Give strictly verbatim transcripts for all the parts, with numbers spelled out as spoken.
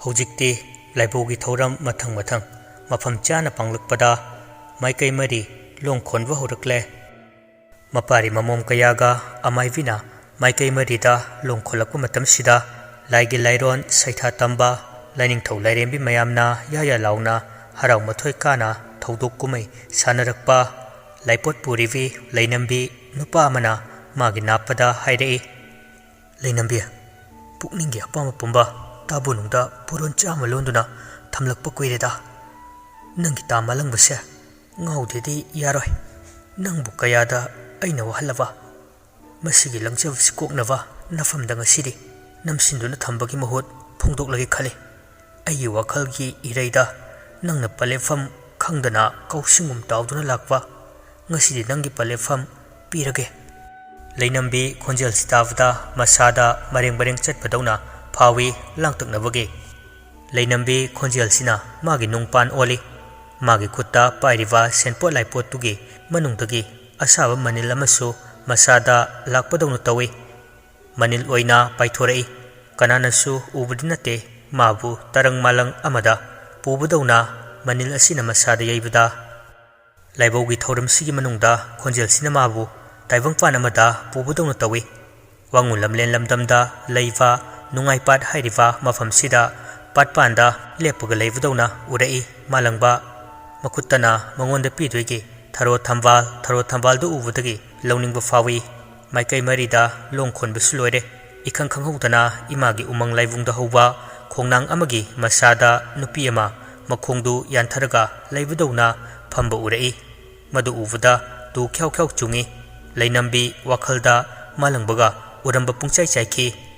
ꯍꯧꯖꯤꯛꯇꯤ ꯂꯥꯏꯕꯧꯒꯤ ꯊꯧꯔꯝ ꯃꯊꯪ ꯃꯊꯪ ꯃꯐꯝ ꯆꯥꯅ ꯄꯥꯡꯂꯛꯄꯗ ꯃꯥꯏꯀꯩ ꯃꯔꯤ ꯂꯣꯡ ꯈꯣꯟꯕ ꯍꯧꯔꯛꯂꯦ꯫ ꯃꯄꯥꯔꯤ ꯃꯃꯣꯝ ꯀꯌꯥꯒ ꯑꯃꯥꯏꯕꯤꯅ ꯃꯥꯏꯀꯩ ꯃꯔꯤꯗ ꯂꯣꯡ ꯈꯣꯜꯂꯛꯄ ꯃꯇꯝꯁꯤꯗ, ꯂꯥꯏꯒꯤ ꯂꯥꯏꯔꯣꯟ ꯁꯩꯊꯥ ꯇꯝꯕ ꯂꯥꯏꯅꯤꯡꯊꯧ ꯂꯥꯏꯔꯦꯝꯕꯤ ꯃꯌꯥꯝꯅ ꯌꯥ ꯌꯥ ꯂꯥꯎꯅ ꯍꯔꯥꯎ ꯃꯊꯣꯏ ꯀꯥꯅ ꯊꯧꯗꯣꯛ ꯀꯨꯝꯍꯩ ꯁꯥꯟꯅꯔꯛꯄ ꯂꯥꯏꯄꯣꯠ ꯄꯨꯔꯤꯕꯤ ꯂꯩꯅꯝꯕꯤ ꯅꯨꯄꯥ ꯑꯃꯅ ꯃꯥꯒꯤ ꯅꯥꯞꯄꯗ ꯍꯥꯏꯔꯛꯏ, "ꯂꯩꯅꯝꯕꯤ, ꯄꯨꯛꯅꯤꯡꯒꯤ ꯑꯄꯥꯝꯕ ꯄꯨꯝꯕ ꯇꯥꯕꯨꯅꯨꯡꯗ ꯄꯨꯔꯣꯟ ꯆꯥꯝꯃ ꯂꯣꯟꯗꯨꯅ ꯊꯝꯂꯛꯄ ꯀꯨꯏꯔꯦꯗ꯫ ꯅꯪꯒꯤ ꯇꯥ ꯃꯥꯂꯪꯕꯁꯦ ꯉꯥꯎꯗꯦꯗꯤ ꯌꯥꯔꯣꯏ꯫ ꯅꯪꯕꯨ ꯀꯌꯥꯗ ꯑꯩꯅ ꯋꯥꯍꯜꯂꯕ? ꯃꯁꯤꯒꯤ ꯂꯪꯖꯕꯁꯤ ꯀꯣꯛꯅꯕ ꯅꯐꯝꯗ ꯉꯁꯤꯗꯤ ꯅꯝꯁꯤꯟꯗꯨꯅ ꯊꯝꯕꯒꯤ ꯃꯍꯨꯠ ꯐꯣꯡꯗꯣꯛꯂꯒꯦ ꯈꯜꯂꯤ꯫ ꯑꯩꯒꯤ ꯋꯥꯈꯜꯒꯤ ꯏꯔꯩꯗ ꯅꯪꯅ ꯄꯂꯦꯞꯐꯝ ꯈꯪꯗꯅ ꯀꯧꯁꯤꯡꯒꯨꯝ ꯇꯥꯎꯗꯨꯅ ꯂꯥꯛꯄ, ꯉꯁꯤꯗꯤ ꯅꯪꯒꯤ ꯄꯂꯦꯞꯐꯝ ꯄꯤꯔꯒꯦ꯫" ꯂꯩꯅꯝꯕꯤ ꯈꯣꯟꯖꯦꯜꯁꯤ ꯇꯥꯕꯗ ꯃꯁꯥꯗ ꯃꯔꯦꯡ ꯃꯔꯦꯡ ꯆꯠꯄꯗꯧꯅ ꯐꯥꯎꯏ ꯂꯥꯡꯇꯛꯅꯕꯒꯤ꯫ ꯂꯩꯅꯝꯕꯤ ꯈꯣꯟꯖꯦꯜꯁꯤꯅ ꯃꯥꯒꯤ ꯅꯨꯡꯄꯥꯟ ꯑꯣꯜꯂꯤ꯫ ꯃꯥꯒꯤ ꯈꯨꯠꯇ ꯄꯥꯏꯔꯤꯕ ꯁꯦꯟꯄꯣꯠ ꯂꯥꯏꯄꯣꯠꯇꯨꯒꯤ ꯃꯅꯨꯡꯗꯒꯤ ꯑꯁꯥꯕ ꯃꯅꯤꯜ ꯑꯃꯁꯨ ꯃꯁꯥꯗ ꯂꯥꯛꯄꯗꯧꯅ ꯇꯧꯏ꯫ ꯃꯅꯤꯜ ꯑꯣꯏꯅ ꯄꯥꯏꯊꯣꯔꯛꯏ꯫ ꯀꯅꯥꯅꯁꯨ ꯎꯕꯗꯤ ꯅꯠꯇꯦ, ꯃꯥꯕꯨ ꯇꯔꯪ ꯃꯥꯂꯪ ꯑꯃꯗ ꯄꯨꯕꯗꯧꯅ ꯃꯅꯤꯜ ꯑꯁꯤꯅ ꯃꯁꯥꯗ ꯌꯩꯕꯗ꯫ ꯂꯥꯏꯕꯧꯒꯤ ꯊꯧꯔꯝꯁꯤꯒꯤ ꯃꯅꯨꯡꯗ ꯈꯣꯟꯖꯦꯜꯁꯤꯅ ꯃꯥꯕꯨ ꯇꯥꯏꯕꯪꯄꯥꯟ ꯑꯃꯗ ꯄꯨꯕꯗꯧꯅ ꯇꯧꯏ꯫ ꯋꯥꯉꯨ ꯂꯝꯂꯦꯟ ꯂꯝꯗꯝꯗ ꯂꯩꯕ ꯅꯨꯡꯉꯥꯏꯄꯥꯠ ꯍꯥꯏꯔꯤꯕ ꯃꯐꯝꯁꯤꯗ ꯄꯥꯠꯄꯥꯟꯗ ꯂꯦꯞꯄꯒ ꯂꯩꯕꯗꯧꯅ ꯎꯔꯛꯏ ꯃꯥꯂꯪꯕ꯫ ꯃꯈꯨꯠꯇꯅ ꯃꯉꯣꯟꯗ ꯄꯤꯗꯣꯏꯒꯤ ꯊꯔꯣ ꯊꯝꯕꯥꯜ, ꯊꯔꯣ ꯊꯝꯕꯥꯜꯗꯨ ꯎꯕꯗꯒꯤ ꯂꯧꯅꯤꯡꯕ ꯐꯥꯎꯏ꯫ ꯃꯥꯏꯀꯩ ꯃꯔꯤꯗ ꯂꯣꯡ ꯈꯣꯟꯕꯁꯨ ꯂꯣꯏꯔꯦ꯫ ꯏꯈꯪ ꯈꯪꯍꯧꯗꯅ ꯏꯃꯥꯒꯤ ꯎꯃꯪ ꯂꯥꯏꯕꯨꯡꯗ ꯍꯧꯕ ꯈꯣꯡꯅꯥꯡ ꯑꯃꯒꯤ ꯃꯁꯥꯗ ꯅꯨꯄꯤ ꯑꯃ ꯃꯈꯣꯡꯗꯨ ꯌꯥꯟꯊꯔꯒ ꯂꯩꯕꯗꯧꯅ ꯐꯝꯕ ꯎꯔꯛꯏ꯫ ꯃꯗꯨ ꯎꯕꯗ ꯇꯨ ꯈ꯭ꯌꯥꯎ ꯈ꯭ꯌꯥꯎ ꯆꯨꯡꯏ꯫ ꯂꯩꯅꯝꯕꯤ ꯋꯥꯈꯜꯗ ꯃꯥꯂꯪꯕꯒ ꯎꯔꯝꯕ ꯄꯨꯡꯆꯥꯏ ꯆꯥꯏꯈꯤ꯫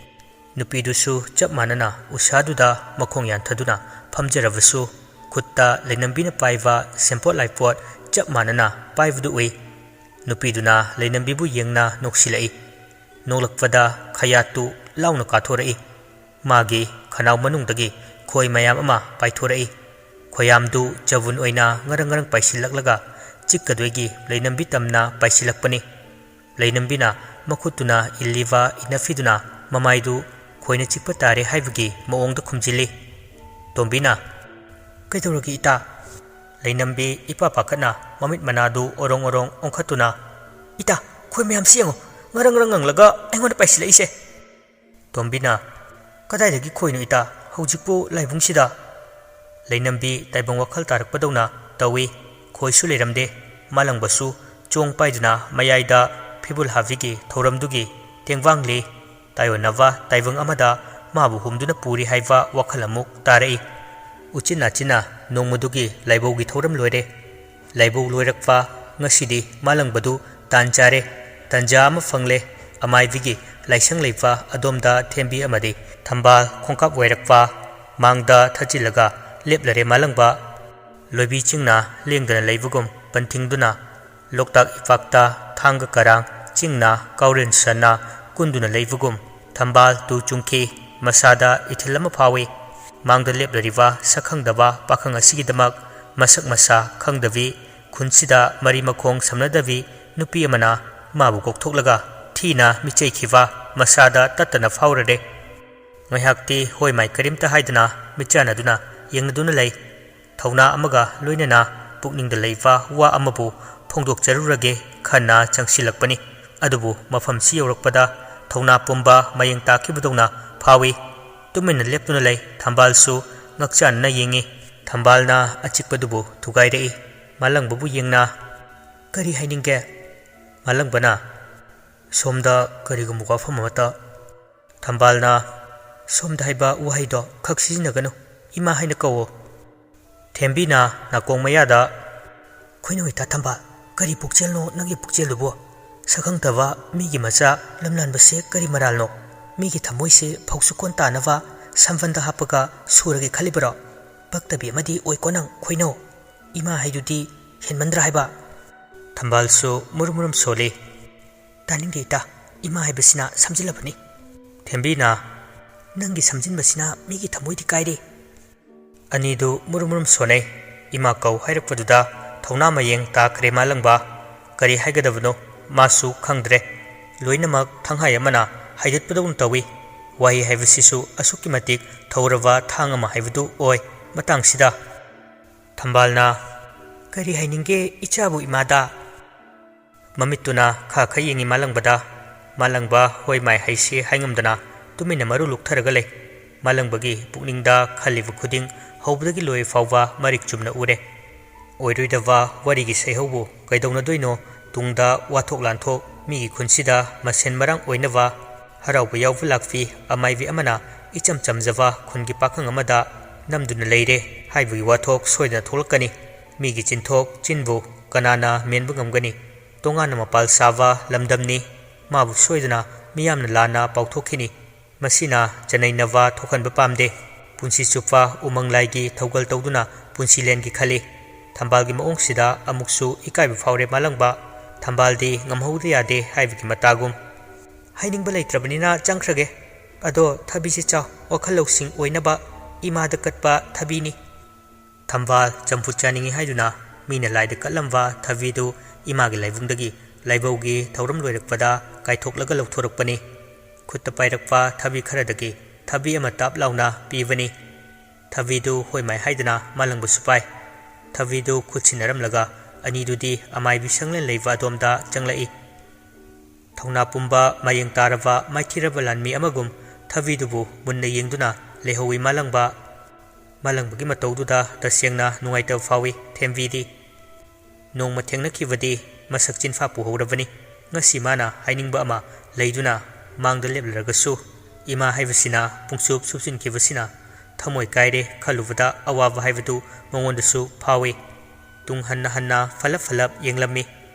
ꯅꯨꯄꯤꯗꯨꯁꯨ ꯆꯞ ꯃꯥꯟꯅꯅ ꯎꯁꯥꯗꯨꯗ ꯃꯈꯣꯡ ꯌꯥꯟꯊꯗꯨꯅ ꯐꯝꯖꯔꯕꯁꯨ, ꯈꯨꯠꯇ ꯂꯩꯅꯝꯕꯤꯅ ꯄꯥꯏꯕ ꯁꯦꯟꯄꯣꯠ ꯂꯥꯏꯄꯣꯠ ꯆꯞ ꯃꯥꯟꯅꯅ ꯄꯥꯏꯕꯗꯨ ꯎꯏ꯫ ꯅꯨꯄꯤꯗꯨꯅ ꯂꯩꯅꯝꯕꯤꯕꯨ ꯌꯦꯡꯅ ꯅꯣꯛꯁꯤꯜꯂꯛꯏ꯫ ꯅꯣꯛꯂꯛꯄꯗ ꯈꯌꯥꯠꯇꯨ ꯂꯥꯎꯅ ꯀꯥꯊꯣꯔꯛꯏ꯫ ꯃꯥꯒꯤ ꯈꯅꯥꯎ ꯃꯅꯨꯡꯗꯒꯤ ꯈꯣꯏ ꯃꯌꯥꯝ ꯑꯃ ꯄꯥꯏꯊꯣꯔꯛꯏ꯫ ꯈꯣꯌꯥꯝꯗꯨ ꯆꯕꯨꯟ ꯑꯣꯏꯅ ꯉꯔꯪ ꯉꯔꯪ ꯄꯥꯏꯁꯤꯜꯂꯛꯂꯒ ꯆꯤꯛꯀꯗꯣꯏꯒꯤ ꯂꯩꯅꯝꯕꯤ ꯇꯝꯅ ꯄꯥꯏꯁꯤꯜꯂꯛꯄꯅꯤ꯫ ꯂꯩꯅꯝꯕꯤꯅ ꯃꯈꯨꯠꯇꯨꯅ ꯏꯜꯂꯤꯕ ꯏꯅꯐꯤꯗꯨꯅ ꯃꯃꯥꯏꯗꯨ ꯈꯣꯏꯅ ꯆꯤꯛꯄ ꯇꯥꯔꯦ ꯍꯥꯏꯕꯒꯤ ꯃꯑꯣꯡꯗ ꯈꯨꯝꯖꯤꯜꯂꯤ꯫ ꯇꯣꯝꯕꯤꯅ, "ꯀꯩꯗꯧꯔꯒꯦ ꯏꯇꯥ?" ꯂꯩꯅꯝꯕꯤ ꯏꯄꯥ ꯄꯥꯈꯠꯅ ꯃꯃꯤꯠ ꯃꯅꯥꯗꯨ ꯑꯣꯔꯣꯡ ꯑꯣꯔꯣꯡ ꯑꯣꯟꯈꯠꯇꯨꯅ, "ꯏꯇꯥ, ꯈꯣꯏ ꯃꯌꯥꯝꯁꯤ ꯌꯦꯡꯉꯣ, ꯉꯔꯪ ꯉꯔꯪ ꯉꯪꯂꯒ ꯑꯩꯉꯣꯟꯗ ꯄꯥꯏꯁꯤꯜꯂꯛꯏꯁꯦ!" ꯇꯣꯝꯕꯤꯅ, "ꯀꯗꯥꯏꯗꯒꯤ ꯈꯣꯏꯅꯣ ꯏꯇꯥ, ꯍꯧꯖꯤꯛꯄꯨ ꯂꯥꯏꯕꯨꯡꯁꯤꯗ?" ꯂꯩꯅꯝꯕꯤ ꯇꯥꯏꯕꯪ ꯋꯥꯈꯜ ꯇꯥꯔꯛꯄꯗꯧꯅ ꯇꯧꯏ꯫ ꯈꯣꯏꯁꯨ ꯂꯩꯔꯝꯗꯦ꯫ ꯃꯥꯂꯪꯕꯁꯨ ꯆꯣꯡ ꯄꯥꯏꯗꯨꯅ ꯃꯌꯥꯏꯗ ꯐꯤꯕꯨꯜ ꯍꯥꯕꯤꯒꯤ ꯊꯧꯔꯝꯗꯨꯒꯤ ꯇꯦꯡꯕꯥꯡꯂꯤ ꯇꯥꯏꯑꯣꯟꯅꯕ ꯇꯥꯏꯕꯪ ꯑꯃꯗ ꯃꯥꯕꯨ ꯍꯨꯝꯗꯨꯅ ꯄꯨꯔꯤ ꯍꯥꯏꯕ ꯋꯥꯈꯜ ꯑꯃꯨꯛ ꯇꯥꯔꯛꯏ꯫ ꯎꯆꯤꯟ ꯅꯥꯆꯤꯟꯅ ꯅꯣꯡꯃꯗꯨꯒꯤ ꯂꯥꯏꯕꯧꯒꯤ ꯊꯧꯔꯝ ꯂꯣꯏꯔꯦ꯫ ꯂꯥꯏꯕꯧ ꯂꯣꯏꯔꯛꯄ ꯉꯁꯤꯗꯤ ꯃꯥꯂꯪꯕꯗꯨ ꯇꯥꯟ ꯆꯥꯔꯦ꯫ ꯇꯟꯖꯥ ꯑꯃ ꯐꯪꯂꯦ꯫ ꯑꯃꯥꯏꯕꯤꯒꯤ ꯂꯥꯏꯁꯪ ꯂꯩꯕ ꯑꯗꯣꯝꯗ ꯊꯦꯝꯕꯤ ꯑꯃꯗꯤ ꯊꯝꯕꯥꯜ ꯈꯣꯡꯀꯥꯞ ꯋꯥꯏꯔꯛꯄ ꯃꯥꯡꯗ ꯊꯠꯆꯤꯜꯂꯒ ꯂꯦꯞꯂꯔꯦ ꯃꯥꯂꯪꯕ꯫ ꯂꯣꯏꯕꯤ ꯆꯤꯡꯅ ꯂꯦꯡꯗꯅ ꯂꯩꯕꯒꯨꯝ ꯄꯟꯊꯤꯡꯗꯨꯅ, ꯂꯣꯛꯇꯥꯛ ꯏꯄꯥꯛꯇ ꯊꯥꯡꯒ ꯀꯔꯥꯡ ꯆꯤꯡꯅ ꯀꯥꯎꯔꯦꯟ ꯁꯟꯅ ꯀꯨꯟꯗꯨꯅ ꯂꯩꯕꯒꯨꯝ ꯊꯝꯕꯥꯜ ꯇꯨ ꯆꯨꯡꯈꯤ꯫ ꯃꯁꯥꯗ ꯏꯊꯤꯜ ꯑꯃ ꯐꯥꯎꯏ꯫ ꯃꯥꯡꯗ ꯂꯦꯞꯂꯔꯤꯕ ꯁꯛꯈꯪꯗꯕ ꯄꯥꯈꯪ ꯑꯁꯤꯒꯤꯗꯃꯛ ꯃꯁꯛ ꯃꯁꯥ ꯈꯪꯗꯕꯤ, ꯈꯨꯟꯁꯤꯗ ꯃꯔꯤ ꯃꯈꯣꯡ ꯁꯝꯅꯗꯕꯤ ꯅꯨꯄꯤ ꯑꯃꯅ ꯃꯥꯕꯨ ꯀꯧꯊꯣꯛꯂꯒ ꯊꯤꯅ ꯃꯤꯆꯩꯈꯤꯕ ꯃꯁꯥꯗ ꯇꯠꯇꯅ ꯐꯥꯎꯔꯔꯦ꯫ ꯉꯥꯏꯍꯥꯛꯇꯤ ꯍꯣꯏ ꯃꯥꯏ ꯀꯔꯤꯝꯇ ꯍꯥꯏꯗꯅ ꯃꯤꯠꯆꯥꯟꯅꯗꯨꯅ ꯌꯦꯡꯅꯗꯨꯅ ꯂꯩ꯫ ꯊꯧꯅꯥ ꯑꯃꯒ ꯂꯣꯏꯅꯅ ꯄꯨꯛꯅꯤꯡꯗ ꯂꯩꯕ ꯋꯥ ꯑꯃꯕꯨ ꯐꯣꯡꯗꯣꯛꯆꯔꯨꯔꯒꯦ ꯈꯟꯅ ꯆꯪꯁꯤꯜꯂꯛꯄꯅꯤ꯫ ꯑꯗꯨꯕꯨ ꯃꯐꯝꯁꯤ ꯌꯧꯔꯛꯄꯗ ꯊꯧꯅꯥ ꯄꯨꯝꯕ ꯃꯌꯦꯡ ꯇꯥꯈꯤꯕꯗꯧꯅ ꯐꯥꯎꯏ꯫ ꯇꯨꯃꯤꯟꯅ ꯂꯦꯞꯇꯨꯅ ꯂꯩ꯫ ꯊꯝꯕꯥꯜꯁꯨ ꯉꯛꯆꯥꯟꯅ ꯌꯦꯡꯏ꯫ ꯊꯝꯕꯥꯜꯅ ꯑꯆꯤꯛꯄꯗꯨꯕꯨ ꯊꯨꯒꯥꯏꯔꯛꯏ꯫ ꯃꯥꯂꯪꯕꯕꯨ ꯌꯦꯡꯅ, "ꯀꯔꯤ ꯍꯥꯏꯅꯤꯡꯒꯦ?" ꯃꯥꯂꯪꯕꯅ, "ꯁꯣꯝꯗ ꯀꯔꯤꯒꯨꯝꯕ ꯋꯥꯐꯝ ꯑꯃꯠꯇ" ꯊꯝꯕꯥꯜꯅ, "ꯁꯣꯝꯗ ꯍꯥꯏꯕ ꯋꯥꯍꯩꯗꯣ ꯈꯛ ꯁꯤꯖꯤꯟꯅꯒꯅꯨ, ꯏꯃꯥ ꯍꯥꯏꯅ ꯀꯧꯋꯣ"꯫ ꯊꯦꯝꯕꯤꯅ ꯅꯥꯀꯣꯡ ꯃꯌꯥꯗ, "ꯈꯣꯏꯅꯧ ꯏꯇꯥ ꯊꯝꯕꯥꯜ, ꯀꯔꯤ ꯄꯨꯛꯆꯦꯜꯅꯣ ꯅꯪꯒꯤ ꯄꯨꯛꯆꯦꯜꯗꯨꯕꯨ? ꯁꯛꯈꯪꯗꯕ ꯃꯤꯒꯤ ꯃꯆꯥ ꯂꯝꯂꯥꯟꯕꯁꯦ ꯀꯔꯤ ꯃꯔꯥꯜꯅꯣ? ꯃꯤꯒꯤ ꯊꯃꯣꯏꯁꯦ ꯐꯧꯁꯨ ꯀꯣꯟ ꯇꯥꯅꯕ ꯁꯝꯕꯟꯗ ꯍꯥꯞꯄꯒ ꯁꯨꯔꯒꯦ ꯈꯜꯂꯤꯕꯔꯣ? ꯄꯛꯇꯕꯤ ꯑꯃꯗꯤ ꯑꯣꯏꯀꯣ ꯅꯪ, ꯈꯣꯏꯅꯧ꯫ ꯏꯃꯥ ꯍꯥꯏꯗꯨꯗꯤ ꯍꯦꯟꯃꯟꯗ꯭ꯔꯥ ꯍꯥꯏꯕ?" ꯊꯝꯕꯥꯜꯁꯨ ꯃꯨꯔꯨꯝ ꯃꯨꯔꯨꯝ ꯁꯣꯜꯂꯤ꯫ "ꯇꯥꯅꯤꯡꯗꯦ ꯏꯇꯥ, ꯏꯃꯥ ꯍꯥꯏꯕꯁꯤꯅ ꯁꯝꯖꯤꯜꯂꯕꯅꯤ"꯫ ꯊꯦꯝꯕꯤꯅ, "ꯅꯪꯒꯤ ꯁꯝꯖꯤꯟꯕꯁꯤꯅ ꯃꯤꯒꯤ ꯊꯃꯣꯏꯗꯤ ꯀꯥꯏꯔꯦ"꯫ ꯑꯅꯤꯗꯨ ꯃꯨꯔꯨꯝ ꯃꯨꯔꯨꯝ ꯁꯣꯟꯅꯩ꯫ ꯏꯃꯥ ꯀꯧ ꯍꯥꯏꯔꯛꯄꯗꯨꯗ ꯊꯧꯅꯥ ꯃꯌꯦꯡ ꯇꯥꯈ꯭ꯔꯦ ꯃꯥꯂꯪꯕ꯫ ꯀꯔꯤ ꯍꯥꯏꯒꯗꯕꯅꯣ ꯃꯥꯁꯨ ꯈꯪꯗ꯭ꯔꯦ꯫ ꯂꯣꯏꯅꯃꯛ ꯊꯪꯍꯥꯏ ꯑꯃꯅ ꯍꯥꯏꯗꯠꯄꯗꯧꯅ ꯇꯧꯏ꯫ ꯋꯥꯍꯩ ꯍꯥꯏꯕꯁꯤꯁꯨ ꯑꯁꯨꯛꯀꯤ ꯃꯇꯤꯛ ꯊꯧꯔꯕ ꯊꯥꯡ ꯑꯃ ꯍꯥꯏꯕꯗꯨ ꯑꯣꯏ꯫ ꯃꯇꯥꯡꯁꯤꯗ ꯊꯝꯕꯥꯜꯅ, "ꯀꯔꯤ ꯍꯥꯏꯅꯤꯡꯒꯦ ꯏꯆꯥꯕꯨ ꯏꯃꯥꯗ?" ꯃꯃꯤꯠꯇꯨꯅ ꯈꯥ ꯈꯥ ꯌꯦꯡꯉꯤ ꯃꯥꯂꯪꯕꯗ꯫ ꯃꯥꯂꯪꯕ ꯍꯣꯏ ꯃꯥꯏ ꯍꯥꯏꯁꯤ ꯍꯥꯏꯉꯝꯗꯅ ꯇꯨꯃꯤꯟꯅ ꯃꯔꯨ ꯂꯨꯛꯊꯔꯒ ꯂꯩ꯫ ꯃꯥꯂꯪꯕꯒꯤ ꯄꯨꯛꯅꯤꯡꯗ ꯈꯜꯂꯤꯕ ꯈꯨꯗꯤꯡ ꯍꯧꯕꯗꯒꯤ ꯂꯣꯏ ꯐꯥꯎꯕ ꯃꯔꯤꯛ ꯆꯨꯝꯅ ꯎꯔꯦ꯫ ꯑꯣꯏꯔꯣꯏꯗꯕ ꯋꯥꯔꯤꯒꯤ ꯁꯩꯍꯧꯕꯨ ꯀꯩꯗꯧꯅꯗꯣꯏꯅꯣ? ꯇꯨꯡꯗ ꯋꯥꯊꯣꯛ ꯂꯥꯟꯊꯣꯛ, ꯃꯤꯒꯤ ꯈꯨꯟꯁꯤꯗ ꯃꯁꯦꯟ ꯃꯔꯥꯡ ꯑꯣꯏꯅꯕ ꯍꯔꯥꯎꯕ ꯌꯥꯎꯕ ꯂꯥꯛꯄꯤ ꯑꯃꯥꯏꯕꯤ ꯑꯃꯅ ꯏꯆꯝ ꯆꯝꯖꯕ ꯈꯨꯟꯒꯤ ꯄꯥꯈꯪ ꯑꯃꯗ ꯅꯝꯗꯨꯅ ꯂꯩꯔꯦ ꯍꯥꯏꯕꯒꯤ ꯋꯥꯊꯣꯛ ꯁꯣꯏꯗꯅ ꯊꯣꯛꯂꯛꯀꯅꯤ꯫ ꯃꯤꯒꯤ ꯆꯤꯟꯊꯣꯛ ꯆꯤꯟꯕꯨ ꯀꯅꯥꯅ ꯃꯦꯟꯕ ꯉꯝꯒꯅꯤ? ꯇꯣꯉꯥꯟꯅ ꯃꯄꯥꯜ ꯁꯥꯕ ꯂꯝꯗꯝꯅꯤ꯫ ꯃꯥꯕꯨ ꯁꯣꯏꯗꯅ ꯃꯤꯌꯥꯝꯅ ꯂꯥꯟꯅ ꯄꯥꯎꯊꯣꯛꯈꯤꯅꯤ꯫ ꯃꯁꯤꯅ ꯆꯅꯩꯅꯕ ꯊꯣꯛꯍꯟꯕ ꯄꯥꯝꯗꯦ꯫ ꯄꯨꯟꯁꯤ ꯆꯨꯞꯄ ꯎꯃꯪ ꯂꯥꯏꯒꯤ ꯊꯧꯒꯜ ꯇꯧꯗꯨꯅ ꯄꯨꯟꯁꯤ ꯂꯦꯟꯒꯦ ꯈꯜꯂꯤ꯫ ꯊꯝꯕꯥꯜꯒꯤ ꯃꯑꯣꯡꯁꯤꯗ ꯑꯃꯨꯛꯁꯨ ꯏꯀꯥꯏꯕ ꯐꯥꯎꯔꯦ ꯃꯥꯂꯪꯕ꯫ ꯊꯝꯕꯥꯜꯗꯤ ꯉꯝꯍꯧꯗ ꯌꯥꯗꯦ ꯍꯥꯏꯕꯒꯤ ꯃꯇꯥꯒꯨꯝ꯫ "ꯍꯥꯏꯅꯤꯡꯕ ꯂꯩꯇ꯭ꯔꯕꯅꯤꯅ ꯆꯪꯈ꯭ꯔꯒꯦ꯫ ꯑꯗꯣ ꯊꯕꯤꯁꯤ ꯆꯥꯎ, ꯋꯥꯈꯜ ꯂꯧꯁꯤꯡ ꯑꯣꯏꯅꯕ ꯏꯃꯥꯗ ꯀꯠꯄ ꯊꯕꯤꯅꯤ꯫" ꯊꯝꯕꯥꯜ ꯆꯝꯐꯨꯠ ꯆꯥꯅꯤꯡꯏ ꯍꯥꯏꯗꯨꯅ ꯃꯤꯅ ꯂꯥꯏꯗ ꯀꯠꯂꯝꯕ ꯊꯕꯤꯗꯨ ꯏꯃꯥꯒꯤ ꯂꯥꯏꯕꯨꯡꯗꯒꯤ ꯂꯥꯏꯕꯧꯒꯤ ꯊꯧꯔꯝ ꯂꯣꯏꯔꯛꯄꯗ ꯀꯥꯏꯊꯣꯛꯂꯒ ꯂꯧꯊꯣꯔꯛꯄꯅꯤ꯫ ꯈꯨꯠꯇ ꯄꯥꯏꯔꯛꯄ ꯊꯕꯤ ꯈꯔꯗꯒꯤ ꯊꯕꯤ ꯑꯃ ꯇꯥꯞ ꯂꯥꯎꯅ ꯄꯤꯕꯅꯤ꯫ ꯊꯕꯤꯗꯨ ꯍꯣꯏ ꯃꯥꯏ ꯍꯥꯏꯗꯨꯅ ꯃꯥꯂꯪꯕꯁꯨ ꯄꯥꯏ꯫ ꯊꯕꯤꯗꯨ ꯈꯨꯠ ꯁꯤꯟꯅꯔꯝꯂꯒ ꯑꯅꯤꯗꯨꯗꯤ ꯑꯃꯥꯏꯕꯤ ꯁꯪꯂꯦꯟ ꯂꯩꯕ ꯑꯗꯣꯝꯗ ꯆꯪꯂꯛꯏ꯫ ꯊꯧꯅꯥ ꯄꯨꯝꯕ, ꯃꯌꯦꯡ ꯇꯥꯔꯕ, ꯃꯥꯏꯊꯤꯔꯕ ꯂꯥꯟꯃꯤ ꯑꯃꯒꯨꯝ ꯊꯕꯤꯗꯨꯕꯨ ꯃꯨꯟꯅ ꯌꯦꯡꯗꯨꯅ ꯂꯩꯍꯧꯏ ꯃꯥꯂꯪꯕ꯫ ꯃꯥꯂꯪꯕꯒꯤ ꯃꯇꯧꯗꯨꯗ ꯇꯁꯦꯡꯅ ꯅꯨꯡꯉꯥꯏꯇꯕ ꯐꯥꯎꯏ ꯊꯦꯝꯕꯤꯗꯤ꯫ ꯅꯣꯡꯃ ꯊꯦꯡꯅꯈꯤꯕꯗꯤ ꯃꯁꯛ ꯆꯤꯟꯐꯥ ꯄꯨꯍꯧꯔꯕꯅꯤ꯫ ꯉꯁꯤ ꯃꯥꯅ ꯍꯥꯏꯅꯤꯡꯕ ꯑꯃ ꯂꯩꯗꯨꯅ ꯃꯥꯡꯗ ꯂꯦꯞꯂꯔꯒꯁꯨ, ꯏꯃꯥ ꯍꯥꯏꯕꯁꯤꯅ ꯄꯨꯡꯆꯨꯞ ꯆꯨꯞꯁꯤꯟꯈꯤꯕꯁꯤꯅ ꯊꯃꯣꯏ ꯀꯥꯏꯔꯦ ꯈꯜꯂꯨꯕꯗ ꯑꯋꯥꯕ ꯍꯥꯏꯕꯗꯨ ꯃꯉꯣꯟꯗꯁꯨ ꯐꯥꯎꯏ꯫ ꯇꯨꯡ ꯍꯟꯅ ꯍꯟꯅ ꯐꯂꯞ ꯐꯂꯞ ꯌꯦꯡꯂꯝꯃꯤ꯫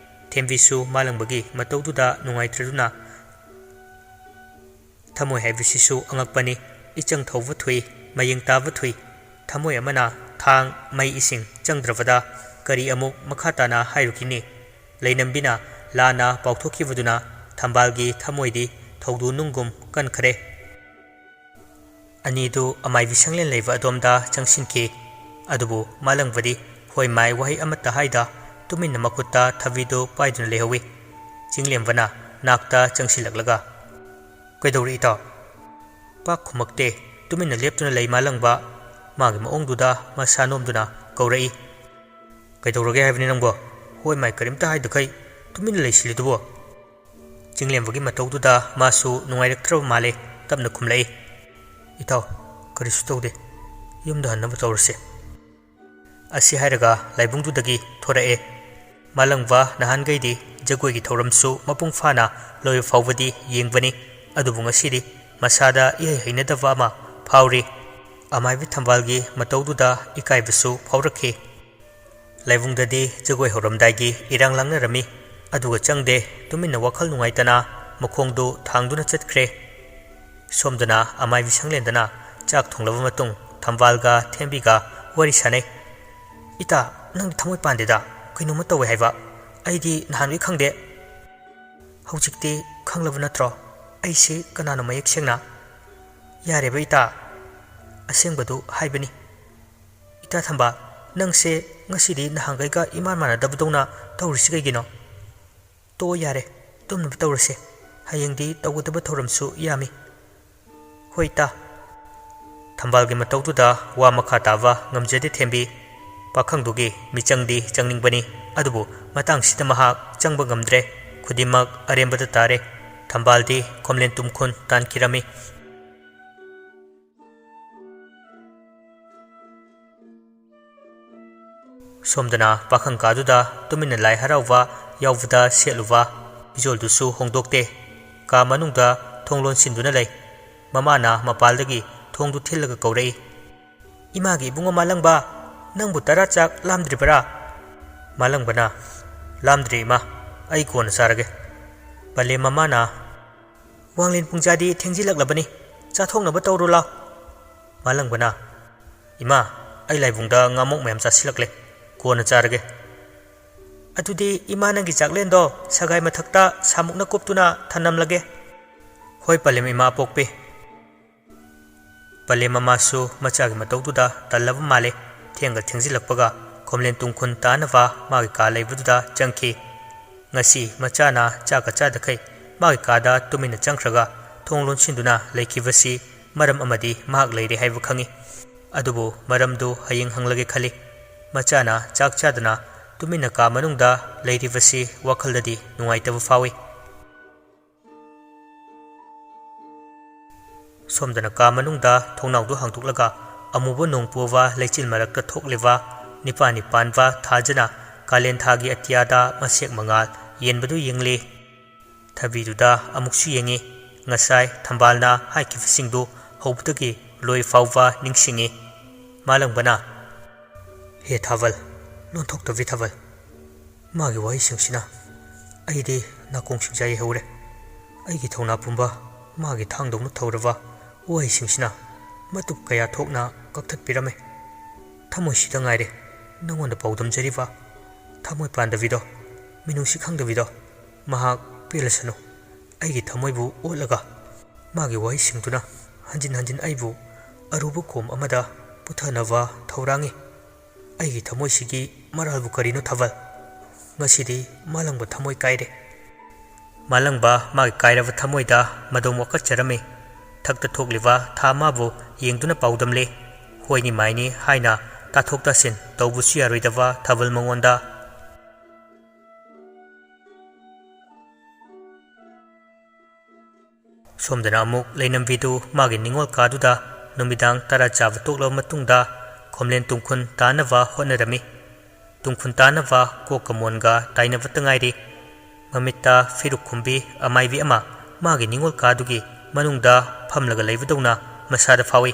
ꯊꯦꯝꯕꯤꯁꯨ ꯃꯥꯂꯪꯕꯒꯤ ꯃꯇꯧꯗꯨꯗ ꯅꯨꯡꯉꯥꯏꯇ꯭ꯔꯗꯨꯅ, ꯊꯃꯣꯏ ꯍꯥꯏꯕꯁꯤꯁꯨ ꯑꯉꯛꯄꯅꯤ꯫ ꯏꯆꯪ ꯊꯧꯕ ꯊꯨꯏ, ꯃꯌꯦꯡ ꯇꯥꯕ ꯊꯨꯏ꯫ ꯊꯃꯣꯏ ꯑꯃꯅ ꯊꯥꯡ, ꯃꯩ, ꯏꯁꯤꯡ ꯆꯪꯗ꯭ꯔꯕꯗ ꯀꯔꯤ ꯑꯃꯨꯛ ꯃꯈꯥ ꯇꯥꯅ ꯍꯥꯏꯔꯨꯈꯤꯅꯤ? ꯂꯩꯅꯝꯕꯤꯅ ꯂꯥꯟꯅ ꯄꯥꯎꯊꯣꯛꯈꯤꯕꯗꯨꯅ ꯊꯝꯕꯥꯜꯒꯤ ꯊꯃꯣꯏꯗꯤ ꯊꯧꯗꯨ ꯅꯨꯡꯒꯨꯝ ꯀꯟꯈ꯭ꯔꯦ꯫ ꯑꯅꯤꯗꯨ ꯑꯃꯥꯏꯕꯤ ꯁꯪꯂꯦꯟ ꯂꯩꯕ ꯑꯗꯣꯝꯗ ꯆꯪꯁꯤꯟꯈꯤ꯫ ꯑꯗꯨꯕꯨ ꯃꯥꯂꯪꯕꯗꯤ ꯍꯣꯏ ꯃꯥꯏ ꯋꯥꯍꯩ ꯑꯃꯠꯇ ꯍꯥꯏꯗ ꯇꯨꯃꯤꯟꯅ ꯃꯈꯨꯠꯇ ꯊꯕꯤꯗꯨ ꯄꯥꯏꯗꯨꯅ ꯂꯩꯍꯧꯏ꯫ ꯆꯤꯡꯂꯦꯝꯕꯅ ꯅꯥꯛꯇ ꯆꯪꯁꯤꯜꯂꯛꯂꯒ, "ꯀꯩꯗꯧꯔꯦ ꯏꯇꯥꯎ?" ꯄꯥꯛ ꯈꯨꯝꯃꯛꯇꯦ꯫ ꯇꯨꯃꯤꯟꯅ ꯂꯦꯞꯇꯨꯅ ꯂꯩ ꯃꯥꯂꯪꯕ꯫ ꯃꯥꯒꯤ ꯃꯑꯣꯡꯗꯨꯗ ꯃꯁꯥ ꯅꯣꯝꯗꯨꯅ ꯀꯧꯔꯛꯏ, "ꯀꯩꯗꯧꯔꯒꯦ ꯍꯥꯏꯕꯅꯤ ꯅꯪꯕꯣ? ꯍꯣꯏ ꯃꯥꯏ ꯀꯔꯤꯝꯇ ꯍꯥꯏꯗꯈꯩ ꯇꯨꯃꯤꯟꯅ ꯂꯩꯁꯤꯜꯂꯤꯗꯨꯕꯣ?" ꯆꯤꯡꯂꯦꯝꯕꯒꯤ ꯃꯇꯧꯗꯨꯗ ꯃꯥꯁꯨ ꯅꯨꯡꯉꯥꯏꯔꯛꯇ꯭ꯔꯕ ꯃꯥꯜꯂꯦ꯫ ꯇꯞꯅ ꯈꯨꯝꯂꯛꯏ, "ꯏꯇꯥꯎ, ꯀꯔꯤꯁꯨ ꯇꯧꯗꯦ꯫ ꯌꯨꯝꯗ ꯍꯟꯅꯕ ꯇꯧꯔꯁꯦ꯫" ꯑꯁꯤ ꯍꯥꯏꯔꯒ ꯂꯥꯏꯕꯨꯡꯗꯨꯗꯒꯤ ꯊꯣꯔꯛꯑꯦ꯫ ꯃꯥꯂꯪꯕ ꯅꯍꯥꯟꯈꯩꯗꯤ ꯖꯒꯣꯏꯒꯤ ꯊꯧꯔꯝꯁꯨ ꯃꯄꯨꯡ ꯐꯥꯅ ꯂꯣꯏꯕ ꯐꯥꯎꯕꯗꯤ ꯌꯦꯡꯕꯅꯤ, ꯑꯗꯨꯕꯨ ꯉꯁꯤꯗꯤ ꯃꯁꯥꯗ ꯏꯍꯩ ꯍꯩꯅꯗꯕ ꯑꯃ ꯐꯥꯎꯔꯤ꯫ ꯑꯃꯥꯏꯕꯤ ꯊꯝꯕꯥꯜꯒꯤ ꯃꯇꯧꯗꯨꯗ ꯏꯀꯥꯏꯕꯁꯨ ꯐꯥꯎꯔꯛꯈꯤ꯫ ꯂꯥꯏꯕꯨꯡꯗꯗꯤ ꯖꯒꯣꯏ ꯍꯧꯔꯝꯗꯥꯏꯒꯤ ꯏꯔꯥꯡ ꯂꯥꯡꯅꯔꯝꯃꯤ, ꯑꯗꯨꯒ ꯆꯪꯗꯦ꯫ ꯇꯨꯃꯤꯟꯅ ꯋꯥꯈꯜ ꯅꯨꯡꯉꯥꯏꯇꯅ ꯃꯈꯣꯡꯗꯨ ꯊꯥꯡꯗꯨꯅ ꯆꯠꯈ꯭ꯔꯦ꯫ ꯁꯣꯝꯗꯅ ꯑꯃꯥꯏꯕꯤ ꯁꯪꯂꯦꯟꯗꯅ ꯆꯥꯛ ꯊꯣꯡꯂꯕ ꯃꯇꯨꯡ ꯊꯝꯕꯥꯜꯒ ꯊꯦꯝꯕꯤꯒ ꯋꯥꯔꯤ ꯁꯥꯟꯅꯩ꯫ "ꯏꯇꯥ, ꯅꯪꯗꯤ ꯊꯃꯣꯏ ꯄꯥꯟꯗꯦꯗ, ꯀꯩꯅꯣꯝꯃ ꯇꯧꯋꯦ ꯍꯥꯏꯕ꯫ ꯑꯩꯗꯤ ꯅꯍꯥꯟꯒꯩ ꯈꯪꯗꯦ꯫ ꯍꯧꯖꯤꯛꯇꯤ ꯈꯪꯂꯕ ꯅꯠꯇ꯭ꯔꯣ? ꯑꯩꯁꯤ ꯀꯅꯥꯅꯣ ꯃꯌꯦꯛ ꯁꯦꯡꯅ?" "ꯌꯥꯔꯦꯕ ꯏꯇꯥ, ꯑꯁꯦꯡꯕꯗꯨ ꯍꯥꯏꯕꯅꯤ꯫ ꯏꯇꯥ ꯊꯝꯕꯥꯜ, ꯅꯪꯁꯦ ꯉꯁꯤꯗꯤ ꯅꯍꯥꯟꯒꯩꯒ ꯏꯃꯥꯟ ꯃꯥꯟꯅꯗꯕꯗꯧꯅ ꯇꯧꯔꯤꯁꯤ ꯀꯩꯒꯤꯅꯣ?" "ꯇꯣꯛꯑꯣ ꯌꯥꯔꯦ, ꯇꯨꯝꯅꯕ ꯇꯧꯔꯁꯦ꯫ ꯍꯌꯦꯡꯗꯤ ꯇꯧꯒꯗꯕ ꯊꯧꯔꯝꯁꯨ ꯌꯥꯝꯃꯤ꯫" "ꯍꯣꯏ ꯏꯇꯥ꯫" ꯊꯝꯕꯥꯜꯒꯤ ꯃꯇꯧꯗꯨꯗ ꯋꯥ ꯃꯈꯥ ꯇꯥꯕ ꯉꯝꯖꯗꯦ ꯊꯦꯝꯕꯤ꯫ ꯄꯥꯈꯪꯗꯨꯒꯤ ꯃꯤꯆꯪꯗꯤ ꯆꯪꯅꯤꯡꯕꯅꯤ, ꯑꯗꯨꯕꯨ ꯃꯇꯥꯡꯁꯤꯗ ꯃꯍꯥꯛ ꯆꯪꯕ ꯉꯝꯗ꯭ꯔꯦ꯫ ꯈꯨꯗꯤꯡꯃꯛ ꯑꯔꯦꯝꯕꯗ ꯇꯥꯔꯦ꯫ ꯊꯝꯕꯥꯜꯗꯤ ꯈꯣꯝꯂꯦꯟ ꯇꯨꯝꯈꯨꯟ ꯇꯥꯟꯈꯤꯔꯝꯃꯤ꯫ ꯁꯣꯝꯗꯅ ꯄꯥꯈꯪ ꯀꯥꯗꯨꯗ ꯇꯨꯃꯤꯟꯅ ꯂꯥꯏ ꯍꯔꯥꯎꯕ ꯌꯥꯎꯕꯗ ꯁꯦꯠꯂꯨꯕ ꯐꯤꯖꯣꯜꯗꯨꯁꯨ ꯍꯣꯡꯗꯣꯛꯇꯦ꯫ ꯀꯥ ꯃꯅꯨꯡꯗ ꯊꯣꯡ ꯂꯣꯟꯁꯤꯟꯗꯨꯅ ꯂꯩ꯫ ꯃꯃꯥꯅ ꯃꯄꯥꯜꯗꯒꯤ ꯊꯣꯡꯗꯨ ꯊꯤꯜꯂꯒ ꯀꯧꯔꯛꯏ, "ꯏꯃꯥꯒꯤ ꯏꯕꯨꯡꯉꯣ ꯃꯥꯂꯪꯕ, ꯅꯪꯕꯨ ꯇꯔꯥ ꯆꯥꯛ ꯂꯥꯝꯗ꯭ꯔꯤꯕꯔꯥ?" ꯃꯥꯂꯪꯕꯅ, "ꯂꯥꯝꯗ꯭ꯔꯤ ꯏꯃꯥ, ꯑꯩ ꯀꯣꯟꯅ ꯆꯥꯔꯒꯦ꯫" ꯄꯂꯦꯝ ꯃꯃꯥꯅ, "ꯋꯥꯡꯂꯦꯟ ꯄꯨꯡꯖꯥꯗꯤ ꯊꯦꯡꯖꯤꯜꯂꯛꯂꯕꯅꯤ, ꯆꯥꯊꯣꯛꯅꯕ ꯇꯧꯔꯨ ꯂꯥꯎ꯫" ꯃꯥꯂꯪꯕꯅ, "ꯏꯃꯥ, ꯑꯩ ꯂꯥꯏꯕꯨꯡꯗ ꯉꯥꯃꯣꯛ ꯃꯌꯥꯝ ꯆꯥꯁꯤꯜꯂꯛꯂꯦ, ꯀꯣꯟꯅ ꯆꯥꯔꯒꯦ꯫" "ꯑꯗꯨꯗꯤ ꯏꯃꯥ ꯅꯪꯒꯤ ꯆꯥꯛꯂꯦꯟꯗꯣ ꯁꯒꯥꯏ ꯃꯊꯛꯇ ꯁꯥꯃꯨꯛꯅ ꯀꯨꯞꯇꯨꯅ ꯊꯅꯝꯂꯒꯦ꯫" "ꯍꯣꯏ ꯄꯂꯦꯝ ꯏꯃꯥ ꯄꯣꯛꯄꯤ꯫" ꯄꯂꯦꯝ ꯃꯃꯥꯁꯨ ꯃꯆꯥꯒꯤ ꯃꯇꯧꯗꯨꯗ ꯇꯜꯂꯕ ꯃꯥꯜꯂꯦ꯫ ꯊꯦꯡꯒ ꯊꯦꯡꯖꯤꯜꯂꯛꯄꯒ ꯈꯣꯝꯂꯦꯟ ꯇꯨꯡꯈꯨꯟ ꯇꯥꯅꯕ ꯃꯥꯒꯤ ꯀꯥ ꯂꯩꯕꯗꯨꯗ ꯆꯪꯈꯤ꯫ ꯉꯁꯤ ꯃꯆꯥꯅ ꯆꯥꯛꯀ ꯆꯥꯗꯈꯩ ꯃꯥꯒꯤ ꯀꯥꯗ ꯇꯨꯃꯤꯟꯅ ꯆꯪꯈ꯭ꯔꯒ ꯊꯣꯡ ꯂꯣꯟꯁꯤꯟꯗꯨꯅ ꯂꯩꯈꯤꯕꯁꯤ ꯃꯔꯝ ꯑꯃꯗꯤ ꯃꯍꯥꯛ ꯂꯩꯔꯦ ꯍꯥꯏꯕ ꯈꯪꯏ꯫ ꯑꯗꯨꯕꯨ ꯃꯔꯝꯗꯨ ꯍꯌꯦꯡ ꯍꯪꯂꯒꯦ ꯈꯜꯂꯤ꯫ ꯃꯆꯥꯅ ꯆꯥꯛ ꯆꯥꯗꯅ ꯇꯨꯃꯤꯟꯅ ꯀꯥ ꯃꯅꯨꯡꯗ ꯂꯩꯔꯤꯕꯁꯤ ꯋꯥꯈꯜꯗꯗꯤ ꯅꯨꯡꯉꯥꯏꯇꯕ ꯐꯥꯎꯏ꯫ ꯁꯣꯝꯗꯅ ꯀꯥ ꯃꯅꯨꯡꯗ ꯊꯣꯡꯅꯥꯎꯗꯨ ꯍꯥꯡꯗꯣꯛꯂꯒ ꯑꯃꯨꯕ ꯅꯣꯡ ꯄꯨꯕ ꯂꯩꯆꯤꯜ ꯃꯔꯛꯇ ꯊꯣꯛꯂꯤꯕ ꯅꯤꯄꯥꯜꯅꯤ ꯄꯥꯟꯕ ꯊꯥꯖꯅ ꯀꯥꯂꯦꯟ ꯊꯥꯒꯤ ꯑꯇꯤꯌꯥꯗ ꯃꯁꯦꯛ ꯃꯉꯥꯜ ꯌꯦꯟꯕꯗꯨ ꯌꯦꯡꯂꯤ꯫ ꯊꯕꯤꯗꯨꯗ ꯑꯃꯨꯛꯁꯨ ꯌꯦꯡꯉꯤ꯫ ꯉꯁꯥꯏ ꯊꯝꯕꯥꯜꯅ ꯍꯥꯏꯈꯤꯕꯁꯤꯡꯗꯨ ꯍꯧꯕꯗꯒꯤ ꯂꯣꯏ ꯐꯥꯎꯕ ꯅꯤꯡꯁꯤꯡꯉꯤ꯫ ꯃꯥꯂꯪꯕꯅ, "ꯍꯦ ꯊꯥꯕꯜ, ꯂꯣꯟꯊꯣꯛꯇꯕꯤ ꯊꯥꯕꯜ, ꯃꯥꯒꯤ ꯋꯥꯍꯩꯁꯤꯡꯁꯤꯅ ꯑꯩꯗꯤ ꯅꯥꯀꯣꯡ ꯁꯤꯡꯖꯥ ꯌꯩꯍꯧꯔꯦ꯫ ꯑꯩꯒꯤ ꯊꯧꯅꯥ ꯄꯨꯝꯕ ꯃꯥꯒꯤ ꯊꯥꯡꯗꯧꯅ ꯊꯧꯔꯕ ꯋꯥꯍꯩꯁꯤꯡꯁꯤꯅ ꯃꯇꯨꯞ ꯀꯌꯥ ꯊꯣꯛꯅ ꯀꯛꯊꯠꯄꯤꯔꯝꯃꯦ꯫ ꯊꯃꯣꯏꯁꯤꯗ ꯉꯥꯏꯔꯦ ꯅꯉꯣꯟꯗ ꯄꯥꯎꯗꯝꯖꯔꯤꯕ ꯊꯃꯣꯏ ꯄꯥꯟꯗꯕꯤꯗꯣ, ꯃꯤꯅꯨꯡꯁꯤ ꯈꯪꯗꯕꯤꯗꯣ꯫ ꯃꯍꯥꯛ ꯄꯦꯜꯂꯁꯅꯨ꯫ ꯑꯩꯒꯤ ꯊꯃꯣꯏꯕꯨ ꯑꯣꯠꯂꯒ ꯃꯥꯒꯤ ꯋꯥꯍꯩꯁꯤꯡꯗꯨꯅ ꯍꯟꯖꯤꯟ ꯍꯟꯖꯤꯟ ꯑꯩꯕꯨ ꯑꯔꯨꯕ ꯀꯣꯝ ꯑꯃꯗ ꯄꯨꯊꯅꯕ ꯊꯧꯔꯥꯡꯉꯤ꯫ ꯑꯩꯒꯤ ꯊꯃꯣꯏꯁꯤꯒꯤ ꯃꯔꯥꯜꯕꯨ ꯀꯔꯤꯅꯣ ꯊꯥꯕꯜ? ꯉꯁꯤꯗꯤ ꯃꯥꯂꯪꯕ ꯊꯃꯣꯏ ꯀꯥꯏꯔꯦ꯫" ꯃꯥꯂꯪꯕ ꯃꯥꯒꯤ ꯀꯥꯏꯔꯕ ꯊꯃꯣꯏꯗ ꯃꯗꯣꯝ ꯋꯥꯀꯠꯆꯔꯝꯃꯤ꯫ ꯊꯛꯇ ꯊꯣꯛꯂꯤꯕ ꯊꯥ ꯃꯥꯕꯨ ꯌꯦꯡꯗꯨꯅ ꯄꯥꯎꯗꯝꯂꯦ꯫ ꯍꯣꯏꯅꯤ ꯃꯥꯏꯅꯤ ꯍꯥꯏꯅ ꯇꯥꯊꯣꯛ ꯇꯥꯁꯤꯟ ꯇꯧꯕꯁꯨ ꯌꯥꯔꯣꯏꯗꯕ ꯊꯥꯕꯜ ꯃꯉꯣꯟꯗ꯫ ꯁꯣꯝꯗꯅ ꯑꯃꯨꯛ ꯂꯩꯅꯝꯕꯤꯗꯨ ꯃꯥꯒꯤ ꯅꯤꯡꯉꯣꯜ ꯀꯥꯗꯨꯗ ꯅꯨꯃꯤꯗꯥꯡ ꯇꯔꯥ ꯆꯥꯕ ꯇꯣꯛꯂꯕ ꯃꯇꯨꯡꯗ ꯈꯣꯝꯂꯦꯟ ꯇꯨꯡꯈꯨꯟ ꯇꯥꯅꯕ ꯍꯣꯠꯅꯔꯝꯃꯤ꯫ ꯇꯨꯡꯈꯨꯟ ꯇꯥꯅꯕ ꯀꯣꯛꯀ ꯃꯣꯟꯒ ꯇꯥꯏꯅꯕꯇ ꯉꯥꯏꯔꯤ꯫ ꯃꯃꯤꯠꯇ ꯐꯤꯔꯨꯛ ꯈꯨꯝꯕꯤ ꯑꯃꯥꯏꯕꯤ ꯑꯃ ꯃꯥꯒꯤ ꯅꯤꯡꯉꯣꯜ ꯀꯥꯗꯨꯒꯤ ꯃꯅꯨꯡꯗ ꯐꯝꯂꯒ ꯂꯩꯕꯗꯧꯅ ꯃꯁꯥꯗ ꯐꯥꯎꯏ꯫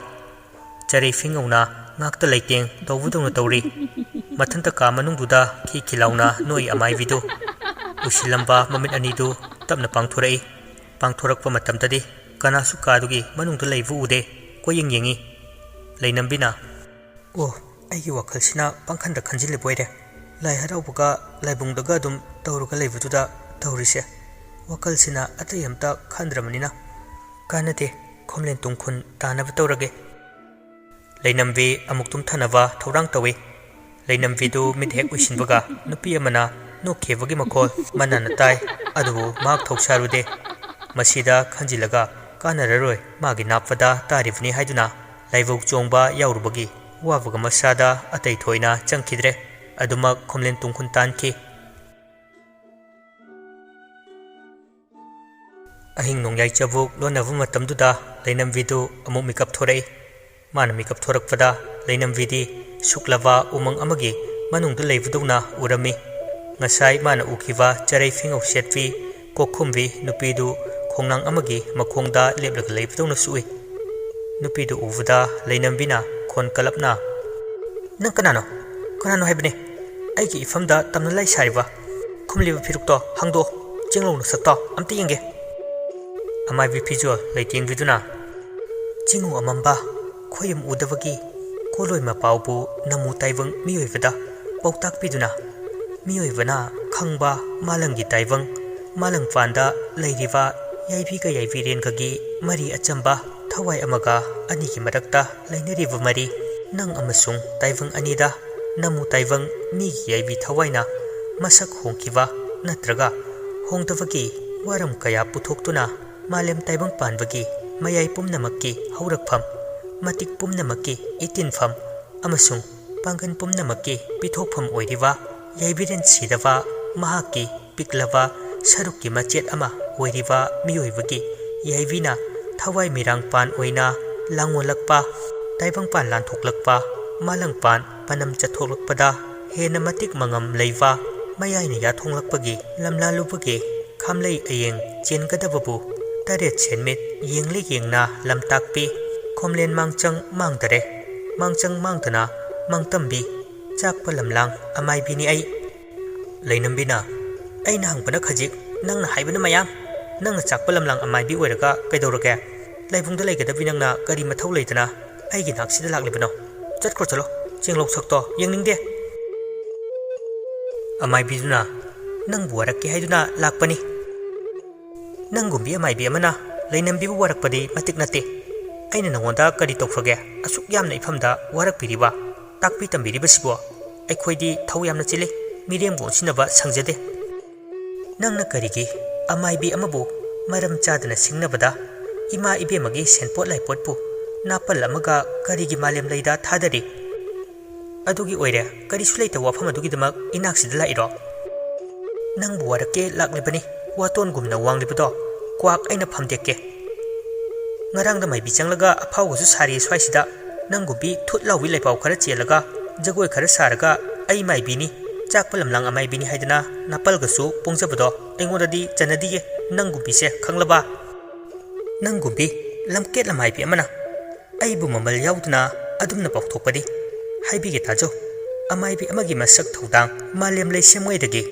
ꯆꯔꯩ ꯐꯤꯉꯧꯅ ꯉꯥꯛꯇ ꯂꯩꯇꯦꯡ ꯇꯧꯕꯗꯧꯅ ꯇꯧꯔꯤ꯫ ꯃꯊꯟꯇ ꯀꯥ ꯃꯅꯨꯡꯗꯨꯗ ꯈꯤ ꯈꯤ ꯂꯥꯎꯅ ꯅꯣꯛꯏ ꯑꯃꯥꯏꯕꯤꯗꯨ꯫ ꯎꯏꯁꯤꯜꯂꯝꯕ ꯃꯃꯤꯠ ꯑꯅꯤꯗꯨ ꯇꯞꯅ ꯄꯥꯡꯊꯣꯔꯛꯏ꯫ ꯄꯥꯡꯊꯣꯔꯛꯄ ꯃꯇꯝꯗꯗꯤ ꯀꯅꯥꯁꯨ ꯀꯥꯗꯨꯒꯤ ꯃꯅꯨꯡꯗ ꯂꯩꯕ ꯎꯗꯦ꯫ ꯀꯣꯏꯌꯦꯡ ꯌꯦꯡꯉꯤ꯫ ꯂꯩꯅꯝꯕꯤꯅ, "ꯑꯣ, ꯑꯩꯒꯤ ꯋꯥꯈꯜꯁꯤꯅ ꯄꯪꯈꯟꯗ ꯈꯟꯖꯤꯜꯂꯤꯕ ꯑꯣꯏꯔꯦ꯫ ꯂꯥꯏ ꯍꯔꯥꯎꯕꯒ ꯂꯥꯏꯕꯨꯡꯗꯒ ꯑꯗꯨꯝ ꯇꯧꯔꯒ ꯂꯩꯕꯗꯨꯗ ꯇꯧꯔꯤꯁꯦ꯫ ꯋꯥꯈꯜꯁꯤꯅ ꯑꯇꯩ ꯑꯝꯇ ꯈꯟꯗ꯭ꯔꯕꯅꯤꯅ꯫ ꯀꯥꯟꯅꯗꯦ, ꯈꯣꯝꯂꯦꯟ ꯇꯨꯡꯈꯨꯟ ꯇꯥꯅꯕ ꯇꯧꯔꯒꯦ꯫" ꯂꯩꯅꯝꯕꯤ ꯑꯃꯨꯛ ꯇꯨꯝꯊꯅꯕ ꯊꯧꯔꯥꯡ ꯇꯧꯏ꯫ ꯂꯩꯅꯝꯕꯤꯗꯨ ꯃꯤꯠ ꯍꯦꯛ ꯎꯏꯁꯤꯟꯕꯒ ꯅꯨꯄꯤ ꯑꯃꯅ ꯅꯣꯛꯈꯤꯕꯒꯤ ꯃꯈꯣꯜ ꯃꯅꯥꯅ ꯇꯥꯏ꯫ ꯑꯗꯨꯕꯨ ꯃꯍꯥꯛ ꯊꯧꯁꯥꯔꯨꯗꯦ꯫ ꯃꯁꯤꯗ ꯈꯟꯖꯤꯜꯂꯒ ꯀꯥꯟꯅꯔꯔꯣꯏ, ꯃꯥꯒꯤ ꯅꯥꯞꯄꯗ ꯇꯥꯔꯤꯕꯅꯤ ꯍꯥꯏꯗꯨꯅ ꯂꯥꯏꯕꯧ ꯆꯣꯡꯕ ꯌꯥꯎꯔꯨꯕꯒꯤ ꯋꯥꯕꯒ ꯃꯁꯥꯗ ꯑꯇꯩ ꯊꯣꯏꯅ ꯆꯪꯈꯤꯗ꯭ꯔꯦ꯫ ꯑꯗꯨꯃꯛ ꯈꯣꯝꯂꯦꯟ ꯇꯨꯡꯈꯨꯟ ꯇꯥꯟꯈꯤ꯫ ꯑꯍꯤꯡ ꯅꯣꯡꯌꯥꯏ ꯆꯕꯨꯛ ꯂꯣꯟꯅꯕ ꯃꯇꯝꯗꯨꯗ ꯂꯩꯅꯝꯕꯤꯗꯨ ꯑꯃꯨꯛ ꯃꯤꯀꯞ ꯊꯣꯔꯛꯏ꯫ ꯃꯥꯅ ꯃꯤꯀꯞ ꯊꯣꯔꯛꯄꯗ ꯂꯩꯅꯝꯕꯤꯗꯤ ꯁꯨꯛꯂꯕ ꯎꯃꯪ ꯑꯃꯒꯤ ꯃꯅꯨꯡꯗ ꯂꯩꯕꯗꯧꯅ ꯎꯔꯝꯃꯤ꯫ ꯉꯁꯥꯏ ꯃꯥꯅ ꯎꯈꯤꯕ ꯆꯔꯩ ꯐꯤꯉꯧ ꯁꯦꯠꯄꯤ, ꯀꯣꯛꯈꯨꯝꯕꯤ ꯅꯨꯄꯤꯗꯨ ꯈꯣꯡꯅꯥꯡ ꯑꯃꯒꯤ ꯃꯈꯣꯡꯗ ꯂꯦꯞꯂꯒ ꯂꯩꯕꯗꯧꯅꯁꯨ ꯎꯏ꯫ ꯅꯨꯄꯤꯗꯨ ꯎꯕꯗ ꯂꯩꯅꯝꯕꯤꯅ ꯈꯣꯟ ꯀꯜꯂꯞꯅ, "ꯅꯪ ꯀꯅꯥꯅꯣ? ꯀꯅꯥꯅꯣ ꯍꯥꯏꯕꯅꯦ? ꯑꯩꯒꯤ ꯏꯐꯝꯗ ꯇꯝꯅ ꯂꯥꯏ ꯁꯥꯔꯤꯕ? ꯈꯨꯝꯂꯤꯕ ꯐꯤꯔꯨꯛꯇꯣ ꯍꯥꯡꯗꯣꯛꯑꯣ, ꯆꯦꯡꯂꯧ ꯅꯁꯛꯇꯣ ꯑꯝꯇ ꯌꯦꯡꯒꯦ꯫" ꯑꯃꯥꯏꯕꯤ ꯐꯤꯖꯣꯜ ꯂꯩꯇꯦꯡꯕꯤꯗꯨꯅ, "ꯆꯤꯡꯉꯨ ꯑꯃꯝꯕ, ꯈꯣꯏ ꯑꯃ ꯎꯗꯕꯒꯤ ꯀꯣꯂꯣꯏ ꯃꯄꯥꯎꯕꯨ ꯅꯃꯨ ꯇꯥꯏꯕꯪ ꯃꯤꯑꯣꯏꯕꯗ ꯄꯥꯎꯇꯥꯛꯄꯤꯗꯨꯅ, ꯃꯤꯑꯣꯏꯕꯅ ꯈꯪꯕ ꯃꯥꯂꯪꯒꯤ ꯇꯥꯏꯕꯪ, ꯃꯥꯂꯪꯄꯥꯟꯗ ꯂꯩꯔꯤꯕ ꯌꯥꯏꯕꯤꯒ ꯌꯥꯏꯕꯤꯔꯦꯟꯒꯒꯤ ꯃꯔꯤ ꯑꯆꯝꯕ ꯊꯋꯥꯏ ꯑꯃꯒ ꯑꯅꯤꯒꯤ ꯃꯔꯛꯇ ꯂꯩꯅꯔꯤꯕ ꯃꯔꯤ, ꯅꯪ ꯑꯃꯁꯨꯡ ꯇꯥꯏꯕꯪ ꯑꯅꯤꯗ ꯅꯃꯨ ꯇꯥꯏꯕꯪ ꯃꯤꯒꯤ ꯌꯥꯏꯕꯤ ꯊꯋꯥꯏꯅ ꯃꯁꯛ ꯍꯣꯡꯈꯤꯕ ꯅꯠꯇ꯭ꯔꯒ ꯍꯣꯡꯗꯕꯒꯤ ꯋꯥꯔꯝ ꯀꯌꯥ ꯄꯨꯊꯣꯛꯇꯨꯅ ꯃꯥꯂꯦꯝ ꯇꯥꯏꯕꯪ ꯄꯥꯟꯕꯒꯤ ꯃꯌꯥꯏ ꯄꯨꯝꯅꯃꯛꯀꯤ ꯍꯧꯔꯛꯐꯝ, ꯃꯇꯤꯛ ꯄꯨꯝꯅꯃꯛꯀꯤ ꯏꯇꯤꯟꯐꯝ ꯑꯃꯁꯨꯡ ꯄꯥꯡꯒꯜ ꯄꯨꯝꯅꯃꯛꯀꯤ ꯄꯤꯊꯣꯛꯐꯝ ꯑꯣꯏꯔꯤꯕ ꯌꯥꯏꯕꯤꯔꯦꯟ ꯁꯤꯗꯕ ꯃꯍꯥꯛꯀꯤ ꯄꯤꯛꯂꯕ ꯁꯔꯨꯛꯀꯤ ꯃꯆꯦꯠ ꯑꯃ ꯑꯣꯏꯔꯤꯕ ꯃꯤꯑꯣꯏꯕꯒꯤ ꯌꯥꯏꯕꯤꯅ ꯊꯋꯥꯏ ꯃꯤꯔꯥꯡꯄꯥꯟ ꯑꯣꯏꯅ ꯂꯥꯡꯑꯣꯜꯂꯛꯄ, ꯇꯥꯏꯕꯪꯄꯥꯟ ꯂꯥꯟꯊꯣꯛꯂꯛꯄ, ꯃꯥꯂꯪꯄꯥꯟ ꯄꯅꯝ ꯆꯠꯊꯣꯛꯂꯛꯄꯗ ꯍꯦꯟꯅ ꯃꯇꯤꯛ ꯃꯉꯝ ꯂꯩꯕ ꯃꯌꯥꯏꯅ ꯌꯥꯊꯣꯡꯂꯛꯄꯒꯤ ꯂꯝꯂꯥꯂꯨꯕꯒꯤ ꯈꯥꯝꯂꯩ ꯑꯌꯦꯡ ꯆꯦꯟꯒꯗꯕꯕꯨ ꯇꯔꯦꯠ ꯁꯦꯟꯃꯤꯠ ꯌꯦꯡꯂꯤ ꯌꯦꯡꯅ ꯂꯝꯇꯥꯛꯄꯤ, ꯈꯣꯝꯂꯦꯟ ꯃꯥꯡꯆꯪ ꯃꯥꯡꯗꯔꯦ, ꯃꯥꯡꯆꯪ ꯃꯥꯡꯗꯅ ꯃꯥꯡꯇꯝꯕꯤ, ꯆꯥꯛꯄ ꯂꯝꯂꯥꯡ ꯑꯃꯥꯏꯕꯤꯅꯤ ꯑꯩ꯫" ꯂꯩꯅꯝꯕꯤꯅ, "ꯑꯩꯅ ꯍꯪꯕꯅ ꯈꯖꯤꯛ, ꯅꯪꯅ ꯍꯥꯏꯕꯅ ꯃꯌꯥꯝ꯫ ꯅꯪꯅ ꯆꯥꯛꯄ ꯂꯝꯂꯥꯡ ꯑꯃꯥꯏꯕꯤ ꯑꯣꯏꯔꯒ ꯀꯩꯗꯧꯔꯒꯦ? ꯂꯥꯏꯕꯨꯡꯗ ꯂꯩꯒꯗꯕꯤ ꯅꯪꯅ ꯀꯔꯤ ꯃꯊꯧ ꯂꯩꯗꯅ ꯑꯩꯒꯤ ꯅꯥꯛꯁꯤꯗ ꯂꯥꯛꯂꯤꯕꯅꯣ? ꯆꯠꯈ꯭ꯔꯣ ꯆꯠꯂꯣ, ꯆꯦꯡꯂꯧ ꯁꯛꯇꯣ ꯌꯦꯡꯅꯤꯡꯗꯦ꯫" ꯑꯃꯥꯏꯕꯤꯗꯨꯅ, "ꯅꯪꯕꯨ ꯋꯥꯔꯛꯀꯦ ꯍꯥꯏꯗꯨꯅ ꯂꯥꯛꯄꯅꯤ꯫ ꯅꯪꯒꯨꯝꯕꯤ ꯑꯃꯥꯏꯕꯤ ꯑꯃꯅ ꯂꯩꯅꯝꯕꯤꯕꯨ ꯋꯥꯔꯛꯄꯗꯤ ꯃꯇꯤꯛ ꯅꯠꯇꯦ꯫ ꯑꯩꯅ ꯅꯉꯣꯟꯗ ꯀꯔꯤ ꯇꯧꯈ꯭ꯔꯒꯦ? ꯑꯁꯨꯛ ꯌꯥꯝꯅ ꯏꯐꯝꯗ ꯋꯥꯔꯛꯄꯤꯔꯤꯕ, ꯇꯥꯛꯄꯤ ꯇꯝꯕꯤꯔꯤꯕꯁꯤꯕꯣ? ꯑꯩꯈꯣꯏꯗꯤ ꯊꯧ ꯌꯥꯝꯅ ꯆꯤꯜꯂꯤ, ꯃꯤꯔꯦꯝꯕꯨ ꯑꯣꯟꯁꯤꯟꯅꯕ ꯁꯪꯖꯗꯦ꯫" "ꯅꯪꯅ ꯀꯔꯤꯒꯤ ꯑꯃꯥꯏꯕꯤ ꯑꯃꯕꯨ ꯃꯔꯝ ꯆꯥꯗꯅ ꯁꯤꯡꯅꯕꯗ ꯏꯃꯥ ꯏꯕꯦꯝꯃꯒꯤ ꯁꯦꯟꯄꯣꯠ ꯂꯥꯏꯄꯣꯠꯄꯨ ꯅꯥꯄꯜ ꯑꯃꯒ ꯀꯔꯤꯒꯤ ꯃꯥꯂꯦꯝ ꯂꯩꯗ ꯊꯥꯗꯔꯤ? ꯑꯗꯨꯒꯤ ꯑꯣꯏꯔꯦ ꯀꯔꯤꯁꯨ ꯂꯩꯇꯕ ꯋꯥꯐꯝ ꯑꯗꯨꯒꯤꯗꯃꯛ ꯏꯅꯥꯛꯁꯤꯗ ꯂꯥꯛꯏꯔꯣ? ꯅꯪꯕꯨ ꯋꯥꯔꯛꯀꯦ ꯂꯥꯛꯂꯤꯕꯅꯤ, ꯋꯥꯇꯣꯟꯒꯨꯝꯅ ꯋꯥꯡꯂꯤꯕꯗꯣ ꯀ꯭ꯋꯥꯛ ꯑꯩꯅ ꯐꯝꯗꯦꯛꯀꯦ꯫ ꯉꯔꯥꯡꯗ ꯃꯥꯏꯕꯤ ꯆꯪꯂꯒ ꯑꯐꯥꯎꯕꯁꯨ ꯁꯥꯔꯤ ꯁ꯭ꯋꯥꯏꯁꯤꯗ, ꯅꯪꯒꯨꯝꯕꯤ ꯊꯨꯠ ꯂꯥꯎꯕꯤ ꯂꯩꯄꯥꯎ ꯈꯔ ꯆꯦꯜꯂꯒ, ꯖꯒꯣꯏ ꯈꯔ ꯁꯥꯔꯒ, "ꯑꯩ ꯃꯥꯏꯕꯤꯅꯤ, ꯆꯥꯛꯄ ꯂꯝꯂꯥꯡ ꯑꯃꯥꯏꯕꯤꯅꯤ" ꯍꯥꯏꯗꯅ ꯅꯥꯄꯜꯒꯁꯨ ꯄꯣꯡꯖꯕꯗꯣ ꯑꯩꯉꯣꯟꯗꯗꯤ ꯆꯟꯅꯗꯤꯌꯦ꯫ ꯅꯪꯒꯨꯝꯕꯤꯁꯦ ꯈꯪꯂꯕ? ꯅꯪꯒꯨꯝꯕꯤ ꯂꯝꯀꯦꯠ ꯂꯝꯍꯥꯏꯕꯤ ꯑꯃꯅ ꯑꯩꯕꯨ ꯃꯃꯜ ꯌꯥꯎꯗꯅ ꯑꯗꯨꯝꯅ ꯄꯥꯎꯊꯣꯛꯄꯗꯤ? ꯍꯥꯏꯕꯤꯒꯦ ꯇꯥꯖꯧ, ꯑꯃꯥꯏꯕꯤ ꯑꯃꯒꯤ ꯃꯁꯛ ꯊꯧꯗꯥꯡ ꯃꯥꯂꯦꯝ ꯂꯩꯁꯦꯝꯉꯩꯗꯒꯤ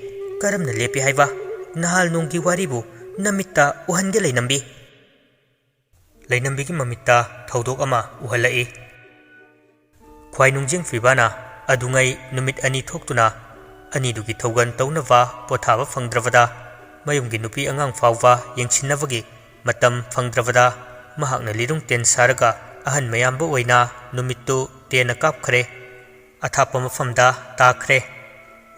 ꯀꯔꯝꯅ ꯂꯦꯞꯄꯤ ꯍꯥꯏꯕ ꯅꯍꯥꯜ ꯅꯣꯡꯒꯤ ꯋꯥꯔꯤꯕꯨ ꯅꯃꯤꯠꯇ ꯎꯍꯟꯒꯦ ꯂꯩꯅꯝꯕꯤ꯫ ꯂꯩꯅꯝꯕꯤꯒꯤ ꯃꯃꯤꯠꯇ ꯊꯧꯗꯣꯛ ꯑꯃ ꯎꯍꯜꯂꯛꯏ꯫ ꯈ꯭ꯋꯥꯏ ꯅꯨꯡꯖꯤꯡ ꯐꯤꯕꯥꯅ ꯑꯗꯨꯉꯩ ꯅꯨꯃꯤꯠ ꯑꯅꯤ ꯊꯣꯛꯇꯨꯅ ꯑꯅꯤꯗꯨꯒꯤ ꯊꯧꯒꯜ ꯇꯧꯅꯕ ꯄꯣꯊꯥꯕ ꯐꯪꯗ꯭ꯔꯕꯗ, ꯃꯌꯨꯝꯒꯤ ꯅꯨꯄꯤ ꯑꯉꯥꯡ ꯐꯥꯎꯕ ꯌꯦꯡꯁꯤꯟꯅꯕꯒꯤ ꯃꯇꯝ ꯐꯪꯗ꯭ꯔꯕꯗ, ꯃꯍꯥꯛꯅ ꯂꯤꯔꯨꯡ ꯇꯦꯟ ꯁꯥꯔꯒ ꯑꯍꯟ ꯃꯌꯥꯝꯕ ꯑꯣꯏꯅ ꯅꯨꯃꯤꯠꯇꯨ ꯇꯦꯟꯅ ꯀꯥꯞꯈ꯭ꯔꯦ꯫ ꯑꯊꯥꯞꯄ ꯃꯐꯝꯗ ꯇꯥꯈ꯭ꯔꯦ꯫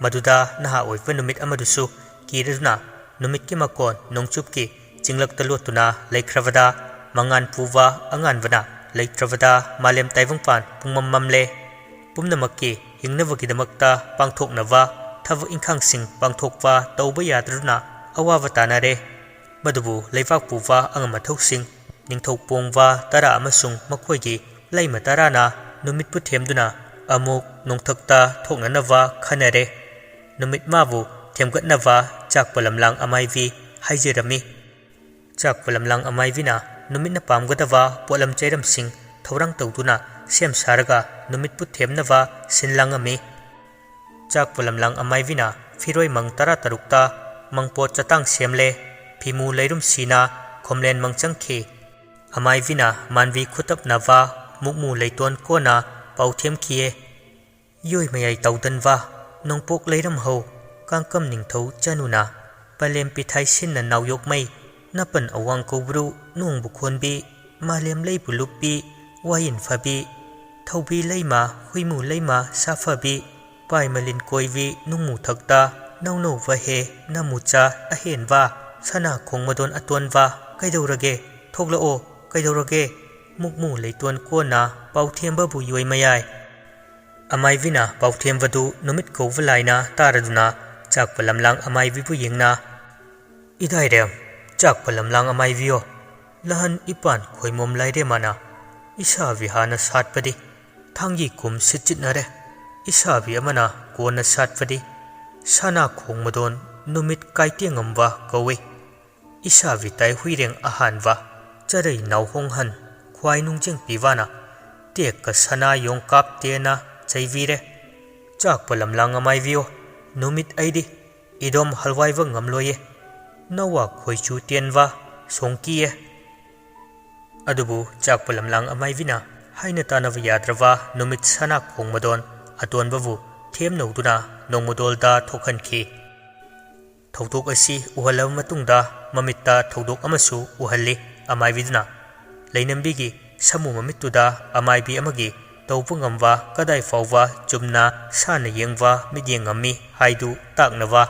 ꯃꯗꯨꯗ ꯅꯍꯥ ꯑꯣꯏꯕ ꯅꯨꯃꯤꯠ ꯑꯃꯗꯨꯁꯨ ꯀꯤꯔꯗꯨꯅ ꯅꯨꯃꯤꯠꯀꯤ ꯃꯀꯣꯟ ꯅꯣꯡꯆꯨꯞꯀꯤ ꯆꯤꯡꯂꯛꯇ ꯂꯣꯠꯇꯨꯅ ꯂꯩꯈ꯭ꯔꯕꯗ, ꯃꯉꯥꯟ ꯄꯨꯕ ꯑꯉꯥꯟꯕꯅ ꯂꯩꯇ꯭ꯔꯕꯗ, ꯃꯥꯂꯦꯝ ꯇꯥꯏꯕꯪꯄꯥꯟ ꯄꯨꯡꯃꯝ ꯃꯝꯂꯦ꯫ ꯄꯨꯝꯅꯃꯛꯀꯤ ꯍꯤꯡꯅꯕꯒꯤꯗꯃꯛꯇ ꯄꯥꯡꯊꯣꯛꯅꯕ ꯊꯕꯛ ꯏꯪꯈꯥꯡꯁꯤꯡ ꯄꯥꯡꯊꯣꯛꯄ ꯇꯧꯕ ꯌꯥꯗ꯭ꯔꯗꯨꯅ ꯑꯋꯥꯕ ꯇꯥꯅꯔꯦ꯫ ꯃꯗꯨꯕꯨ ꯂꯩꯕꯥꯛ ꯄꯨꯕ ꯑꯉꯝ ꯑꯊꯧꯁꯤꯡ, ꯅꯤꯡꯊꯧ ꯄꯣꯡꯕ ꯇꯔꯥ ꯑꯃꯁꯨꯡ ꯃꯈꯣꯏꯒꯤ ꯂꯩꯃ ꯇꯔꯥꯅ ꯅꯨꯃꯤꯠꯄꯨ ꯊꯦꯝꯗꯨꯅ ꯑꯃꯨꯛ ꯅꯣꯡꯊꯛꯇ ꯊꯣꯛꯅꯅꯕ ꯈꯟꯅꯔꯦ꯫ ꯅꯨꯃꯤꯠ ꯃꯥꯕꯨ ꯊꯦꯝꯒꯠꯅꯕ ꯆꯥꯛꯄ ꯂꯝꯂꯥꯡ ꯑꯃꯥꯏꯕꯤ ꯍꯥꯏꯖꯔꯝꯃꯤ꯫ ꯆꯥꯛꯄ ꯂꯝꯂꯥꯡ ꯑꯃꯥꯏꯕꯤꯅ ꯅꯨꯃꯤꯠꯅ ꯄꯥꯝꯒꯗꯕ ꯄꯣꯠꯂꯝ ꯆꯩꯔꯝꯁꯤꯡ ꯊꯧꯔꯥꯡ ꯇꯧꯗꯨꯅ ꯁꯦꯝ ꯁꯥꯔꯒ ꯅꯨꯃꯤꯠꯄꯨ ꯊꯦꯝꯅꯕ ꯁꯤꯟ ꯂꯥꯡꯉꯝꯃꯤ꯫ ꯆꯥꯛꯄ ꯂꯝꯂꯥꯡ ꯑꯃꯥꯏꯕꯤꯅ ꯐꯤꯔꯣꯏ ꯃꯪ ꯇꯔꯥ ꯇꯔꯨꯛꯇ ꯃꯪꯄꯣꯠ ꯆꯇꯥꯡ ꯁꯦꯝꯂꯦ꯫ ꯐꯤꯃꯨ ꯂꯩꯔꯨꯝꯁꯤꯅ ꯈꯣꯝꯂꯦꯟ ꯃꯪ ꯆꯪꯈꯤ꯫ ꯑꯃꯥꯏꯕꯤꯅ ꯃꯥꯟꯕꯤ ꯈꯨꯇꯞꯅꯕ ꯃꯨꯛꯃꯨ ꯂꯩꯇꯣꯟ ꯀꯣꯟꯅ ꯄꯥꯎ ꯊꯦꯝꯈꯤꯌꯦ꯫ ꯌꯣꯏ ꯃꯌꯥꯏ ꯇꯥꯎꯗꯟꯕ ꯅꯣꯡꯄꯣꯛ ꯂꯩꯔꯝꯍꯧ ꯀꯥꯡꯀꯝ ꯅꯤꯡꯊꯧ ꯆꯅꯨꯅ ꯄꯂꯦꯝ ꯄꯤꯊꯥꯏ ꯁꯤꯟꯅ ꯅꯥꯎꯌꯣꯛꯃꯩ ꯅꯥꯄꯟ ꯑꯋꯥꯡ ꯀꯧꯕ꯭ꯔꯨ ꯅꯣꯡꯕꯨ ꯈꯣꯟꯕꯤ ꯃꯥꯂꯦꯝ ꯂꯩꯕꯨ ꯂꯨꯞꯄꯤ ꯋꯥꯌꯦꯟ ꯐꯕꯤ ꯊꯧꯕꯤ ꯂꯩꯃ ꯍꯨꯏꯃꯨ ꯂꯩꯃ ꯁꯥꯐꯕꯤ ꯄꯥꯏ ꯃꯂꯤꯟ ꯀꯣꯏꯕꯤ ꯅꯨꯡꯃꯨ ꯊꯛꯇ ꯅꯧꯅꯧꯕ ꯍꯦ ꯅꯃꯨꯆꯥ ꯑꯍꯦꯟꯕ ꯁꯅꯥ ꯈꯣꯡ ꯃꯗꯣꯟ ꯑꯇꯣꯟꯕ ꯀꯩꯗꯧꯔꯒꯦ? "ꯊꯣꯛꯂꯛꯑꯣ, ꯀꯩꯗꯧꯔꯒꯦ?" ꯃꯨꯛꯃꯨ ꯂꯩꯇꯣꯟ ꯀꯣꯟꯅ ꯄꯥꯎꯊꯦꯝꯕꯕꯨ ꯌꯣꯏ ꯃꯌꯥꯏ꯫ ꯑꯃꯥꯏꯕꯤꯅ ꯄꯥꯎꯊꯦꯝꯕꯗꯨ ꯅꯨꯃꯤꯠ ꯀꯧꯕ ꯂꯥꯏꯅ ꯇꯥꯔꯗꯨꯅ ꯆꯥꯛꯄ ꯂꯝꯂꯥꯡ ꯑꯃꯥꯏꯕꯤꯕꯨ ꯌꯦꯡꯅ, "ꯏꯗꯥꯏꯔꯦꯝ, ꯆꯥꯛꯄ ꯂꯝꯂꯥꯡ ꯑꯃꯥꯏꯕꯤꯌꯣ, ꯂꯍꯟ ꯏꯄꯥꯟ ꯈꯣꯏꯃꯣꯝ ꯂꯥꯏꯔꯦꯝꯃꯅ ꯏꯁꯥꯕꯤ ꯍꯥꯟꯅ ꯁꯥꯠꯄꯗꯤ, ꯊꯥꯡꯒꯤ ꯀꯨꯝ ꯁꯤꯠꯆꯤꯠꯅꯔꯦ, ꯏꯁꯥꯕꯤ ꯑꯃꯅ ꯀꯣꯟꯅ ꯁꯥꯠꯄꯗꯤ, ꯁꯅꯥ ꯈꯣꯡ ꯃꯗꯣꯟ ꯅꯨꯃꯤꯠ ꯀꯥꯏꯇꯦꯡꯉꯝꯕ ꯀꯧꯏ꯫ ꯏꯁꯥꯕꯤ ꯇꯥꯏ ꯍꯨꯏꯔꯦꯡ ꯑꯍꯥꯟꯕ, ꯆꯔꯩ ꯅꯥꯎꯍꯣꯡꯍꯟ, ꯈ꯭ꯋꯥꯏ ꯅꯨꯡꯖꯦꯡ ꯄꯤꯕꯥꯅ ꯇꯦꯛꯀ ꯁꯅꯥ ꯌꯣꯡ ꯀꯥꯞꯇꯦꯅ ꯆꯩꯕꯤꯔꯦ꯫ ꯆꯥꯛꯄ ꯂꯝꯂꯥꯡ ꯑꯃꯥꯏꯕꯤꯌꯣ, ꯅꯨꯃꯤꯠ ꯑꯩꯗꯤ ꯏꯗꯣꯝ ꯍꯜꯋꯥꯏꯕ ꯉꯝꯂꯣꯏꯌꯦ꯫ ꯅꯋꯥ ꯈꯣꯏꯆꯨ ꯇꯦꯟꯕ ꯁꯣꯡꯀꯤꯌꯦ꯫" ꯑꯗꯨꯕꯨ ꯆꯥꯛꯄ ꯂꯝꯂꯥꯡ ꯑꯃꯥꯏꯕꯤꯅ ꯍꯥꯏꯅ ꯇꯥꯅꯕ ꯌꯥꯗ꯭ꯔꯕ ꯅꯨꯃꯤꯠ ꯁꯅꯥ ꯈꯣꯡ ꯃꯗꯣꯟ ꯑꯇꯣꯟꯕꯕꯨ ꯊꯦꯝꯅꯧꯗꯨꯅ ꯅꯣꯡꯃꯗꯣꯜꯗ ꯊꯣꯛꯍꯟꯈꯤ꯫ ꯊꯧꯗꯣꯛ ꯑꯁꯤ ꯎꯍꯜꯂꯕ ꯃꯇꯨꯡꯗ ꯃꯃꯤꯠꯇ ꯊꯧꯗꯣꯛ ꯑꯃꯁꯨ ꯎꯍꯜꯂꯤ ꯑꯃꯥꯏꯕꯤꯗꯨꯅ꯫ ꯂꯩꯅꯝꯕꯤꯒꯤ ꯁꯃꯨ ꯃꯃꯤꯠꯇꯨꯗ ꯑꯃꯥꯏꯕꯤ ꯑꯃꯒꯤ ꯇꯧꯕ ꯉꯝꯕ ꯀꯗꯥꯏ ꯐꯥꯎꯕ ꯆꯨꯝꯅ ꯁꯥꯟꯅ ꯌꯦꯡꯕ ꯃꯤꯠꯌꯦꯡ ꯉꯝꯃꯤ ꯍꯥꯏꯗꯨ ꯇꯥꯛꯅꯕ꯫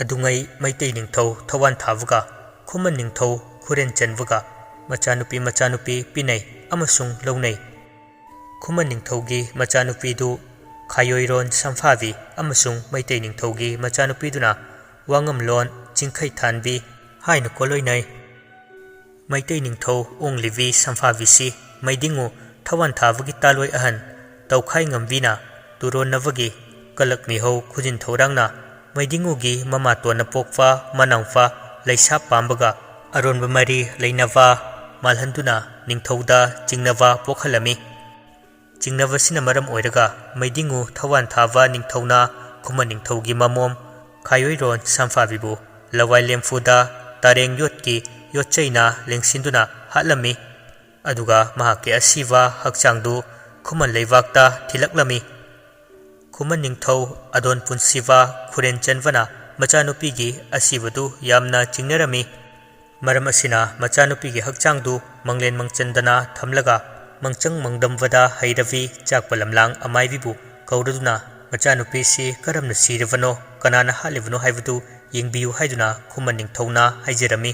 ꯑꯗꯨꯉꯩ ꯃꯩꯇꯩ ꯅꯤꯡꯊꯧ ꯊꯧꯋꯥꯟ ꯊꯥꯕꯒ ꯈꯨꯃꯟ ꯅꯤꯡꯊꯧ ꯈꯨꯔꯦꯟ ꯆꯟꯕꯒ ꯃꯆꯥꯅꯨꯄꯤ ꯃꯆꯥꯅꯨꯄꯤ ꯄꯤꯅꯩ ꯑꯃꯁꯨꯡ ꯂꯧꯅꯩ꯫ ꯈꯨꯃꯟ ꯅꯤꯡꯊꯧꯒꯤ ꯃꯆꯥꯅꯨꯄꯤꯗꯨ ꯈꯥꯌꯣꯏꯔꯣꯟ ꯁꯝꯐꯥꯕꯤ ꯑꯃꯁꯨꯡ ꯃꯩꯇꯩ ꯅꯤꯡꯊꯧꯒꯤ ꯃꯆꯥꯅꯨꯄꯤꯗꯨꯅ ꯋꯥꯉꯝꯂꯣꯟ ꯆꯤꯡꯈꯩ ꯊꯥꯟꯕꯤ ꯍꯥꯏꯅ ꯀꯣꯂꯣꯏꯅꯩ꯫ ꯃꯩꯇꯩ ꯅꯤꯡꯊꯧ ꯑꯣꯡꯂꯤꯕꯤ ꯁꯝꯐꯥꯕꯤꯁꯤ ꯃꯩꯗꯤꯡꯉꯨ ꯊꯧꯋꯥꯟ ꯊꯥꯕꯒꯤ ꯇꯥꯂꯣꯏ ꯑꯍꯟ ꯇꯧꯈꯥꯏ ꯉꯝꯕꯤꯅ ꯇꯨꯔꯣꯟꯅꯕꯒꯤ ꯀꯂꯛ ꯃꯤꯍꯧ ꯈꯨꯖꯤꯟ ꯊꯧꯔꯥꯡꯅ ꯃꯩꯗꯤꯡꯉꯨꯒꯤ ꯃꯃꯥꯇꯣꯟꯅ ꯄꯣꯛꯄ ꯃꯅꯥꯎꯄꯥ ꯂꯩꯁꯥꯞ ꯄꯥꯝꯕꯒ ꯑꯔꯣꯟꯕ ꯃꯔꯤ ꯂꯩꯅꯕ ꯃꯥꯜꯍꯟꯗꯨꯅ ꯅꯤꯡꯊꯧꯗ ꯆꯤꯡꯅꯕ ꯄꯣꯛꯍꯜꯂꯝꯃꯤ꯫ ꯆꯤꯡꯅꯕꯁꯤꯅ ꯃꯔꯝ ꯑꯣꯏꯔꯒ ꯃꯩꯗꯤꯡꯉꯨ ꯊꯧꯋꯥꯟ ꯊꯥꯕ ꯅꯤꯡꯊꯧꯅ ꯈꯨꯃꯟ ꯅꯤꯡꯊꯧꯒꯤ ꯃꯃꯣꯝ ꯈꯥꯌꯣꯏꯔꯣꯟ ꯁꯝꯐꯥꯕꯤꯕꯨ ꯂꯋꯥꯏ ꯂꯦꯝꯐꯨꯗ ꯇꯥꯔꯦꯡ ꯌꯣꯠꯀꯤ ꯌꯣꯠꯆꯩꯅ ꯂꯦꯡꯁꯤꯟꯗꯨꯅ ꯍꯥꯠꯂꯝꯃꯤ꯫ ꯑꯗꯨꯒ ꯃꯍꯥꯛꯀꯤ ꯑꯁꯤꯕ ꯍꯛꯆꯥꯡꯗꯨ ꯈꯨꯃꯟ ꯂꯩꯕꯥꯛꯇ ꯊꯤꯜꯂꯛꯂꯝꯃꯤ꯫ ꯈꯨꯃꯟ ꯅꯤꯡꯊꯧ ꯑꯗꯣꯟ ꯄꯨꯟꯁꯤꯕ ꯈꯨꯔꯦꯟ ꯆꯟꯕꯅ ꯃꯆꯥꯅꯨꯄꯤꯒꯤ ꯑꯁꯤꯕꯗꯨ ꯌꯥꯝꯅ ꯆꯤꯡꯅꯔꯝꯃꯤ꯫ ꯃꯔꯝ ꯑꯁꯤꯅ ꯃꯆꯥꯅꯨꯄꯤꯒꯤ ꯍꯛꯆꯥꯡꯗꯨ ꯃꯪꯂꯦꯟ ꯃꯪꯆꯟꯗꯅ ꯊꯝꯂꯒ ꯃꯪꯆꯪ ꯃꯪꯗꯝꯕꯗ ꯍꯩꯔꯕꯤ ꯆꯥꯛꯄ ꯂꯝꯂꯥꯡ ꯑꯃꯥꯏꯕꯤꯕꯨ ꯀꯧꯔꯗꯨꯅ ꯃꯆꯥꯅꯨꯄꯤꯁꯤ ꯀꯔꯝꯅ ꯁꯤꯔꯕꯅꯣ, ꯀꯅꯥꯅ ꯍꯥꯠꯂꯤꯕꯅꯣ ꯍꯥꯏꯕꯗꯨ ꯌꯦꯡꯕꯤꯌꯨ ꯍꯥꯏꯗꯨꯅ ꯈꯨꯃꯟ ꯅꯤꯡꯊꯧꯅ ꯍꯥꯏꯖꯔꯝꯃꯤ꯫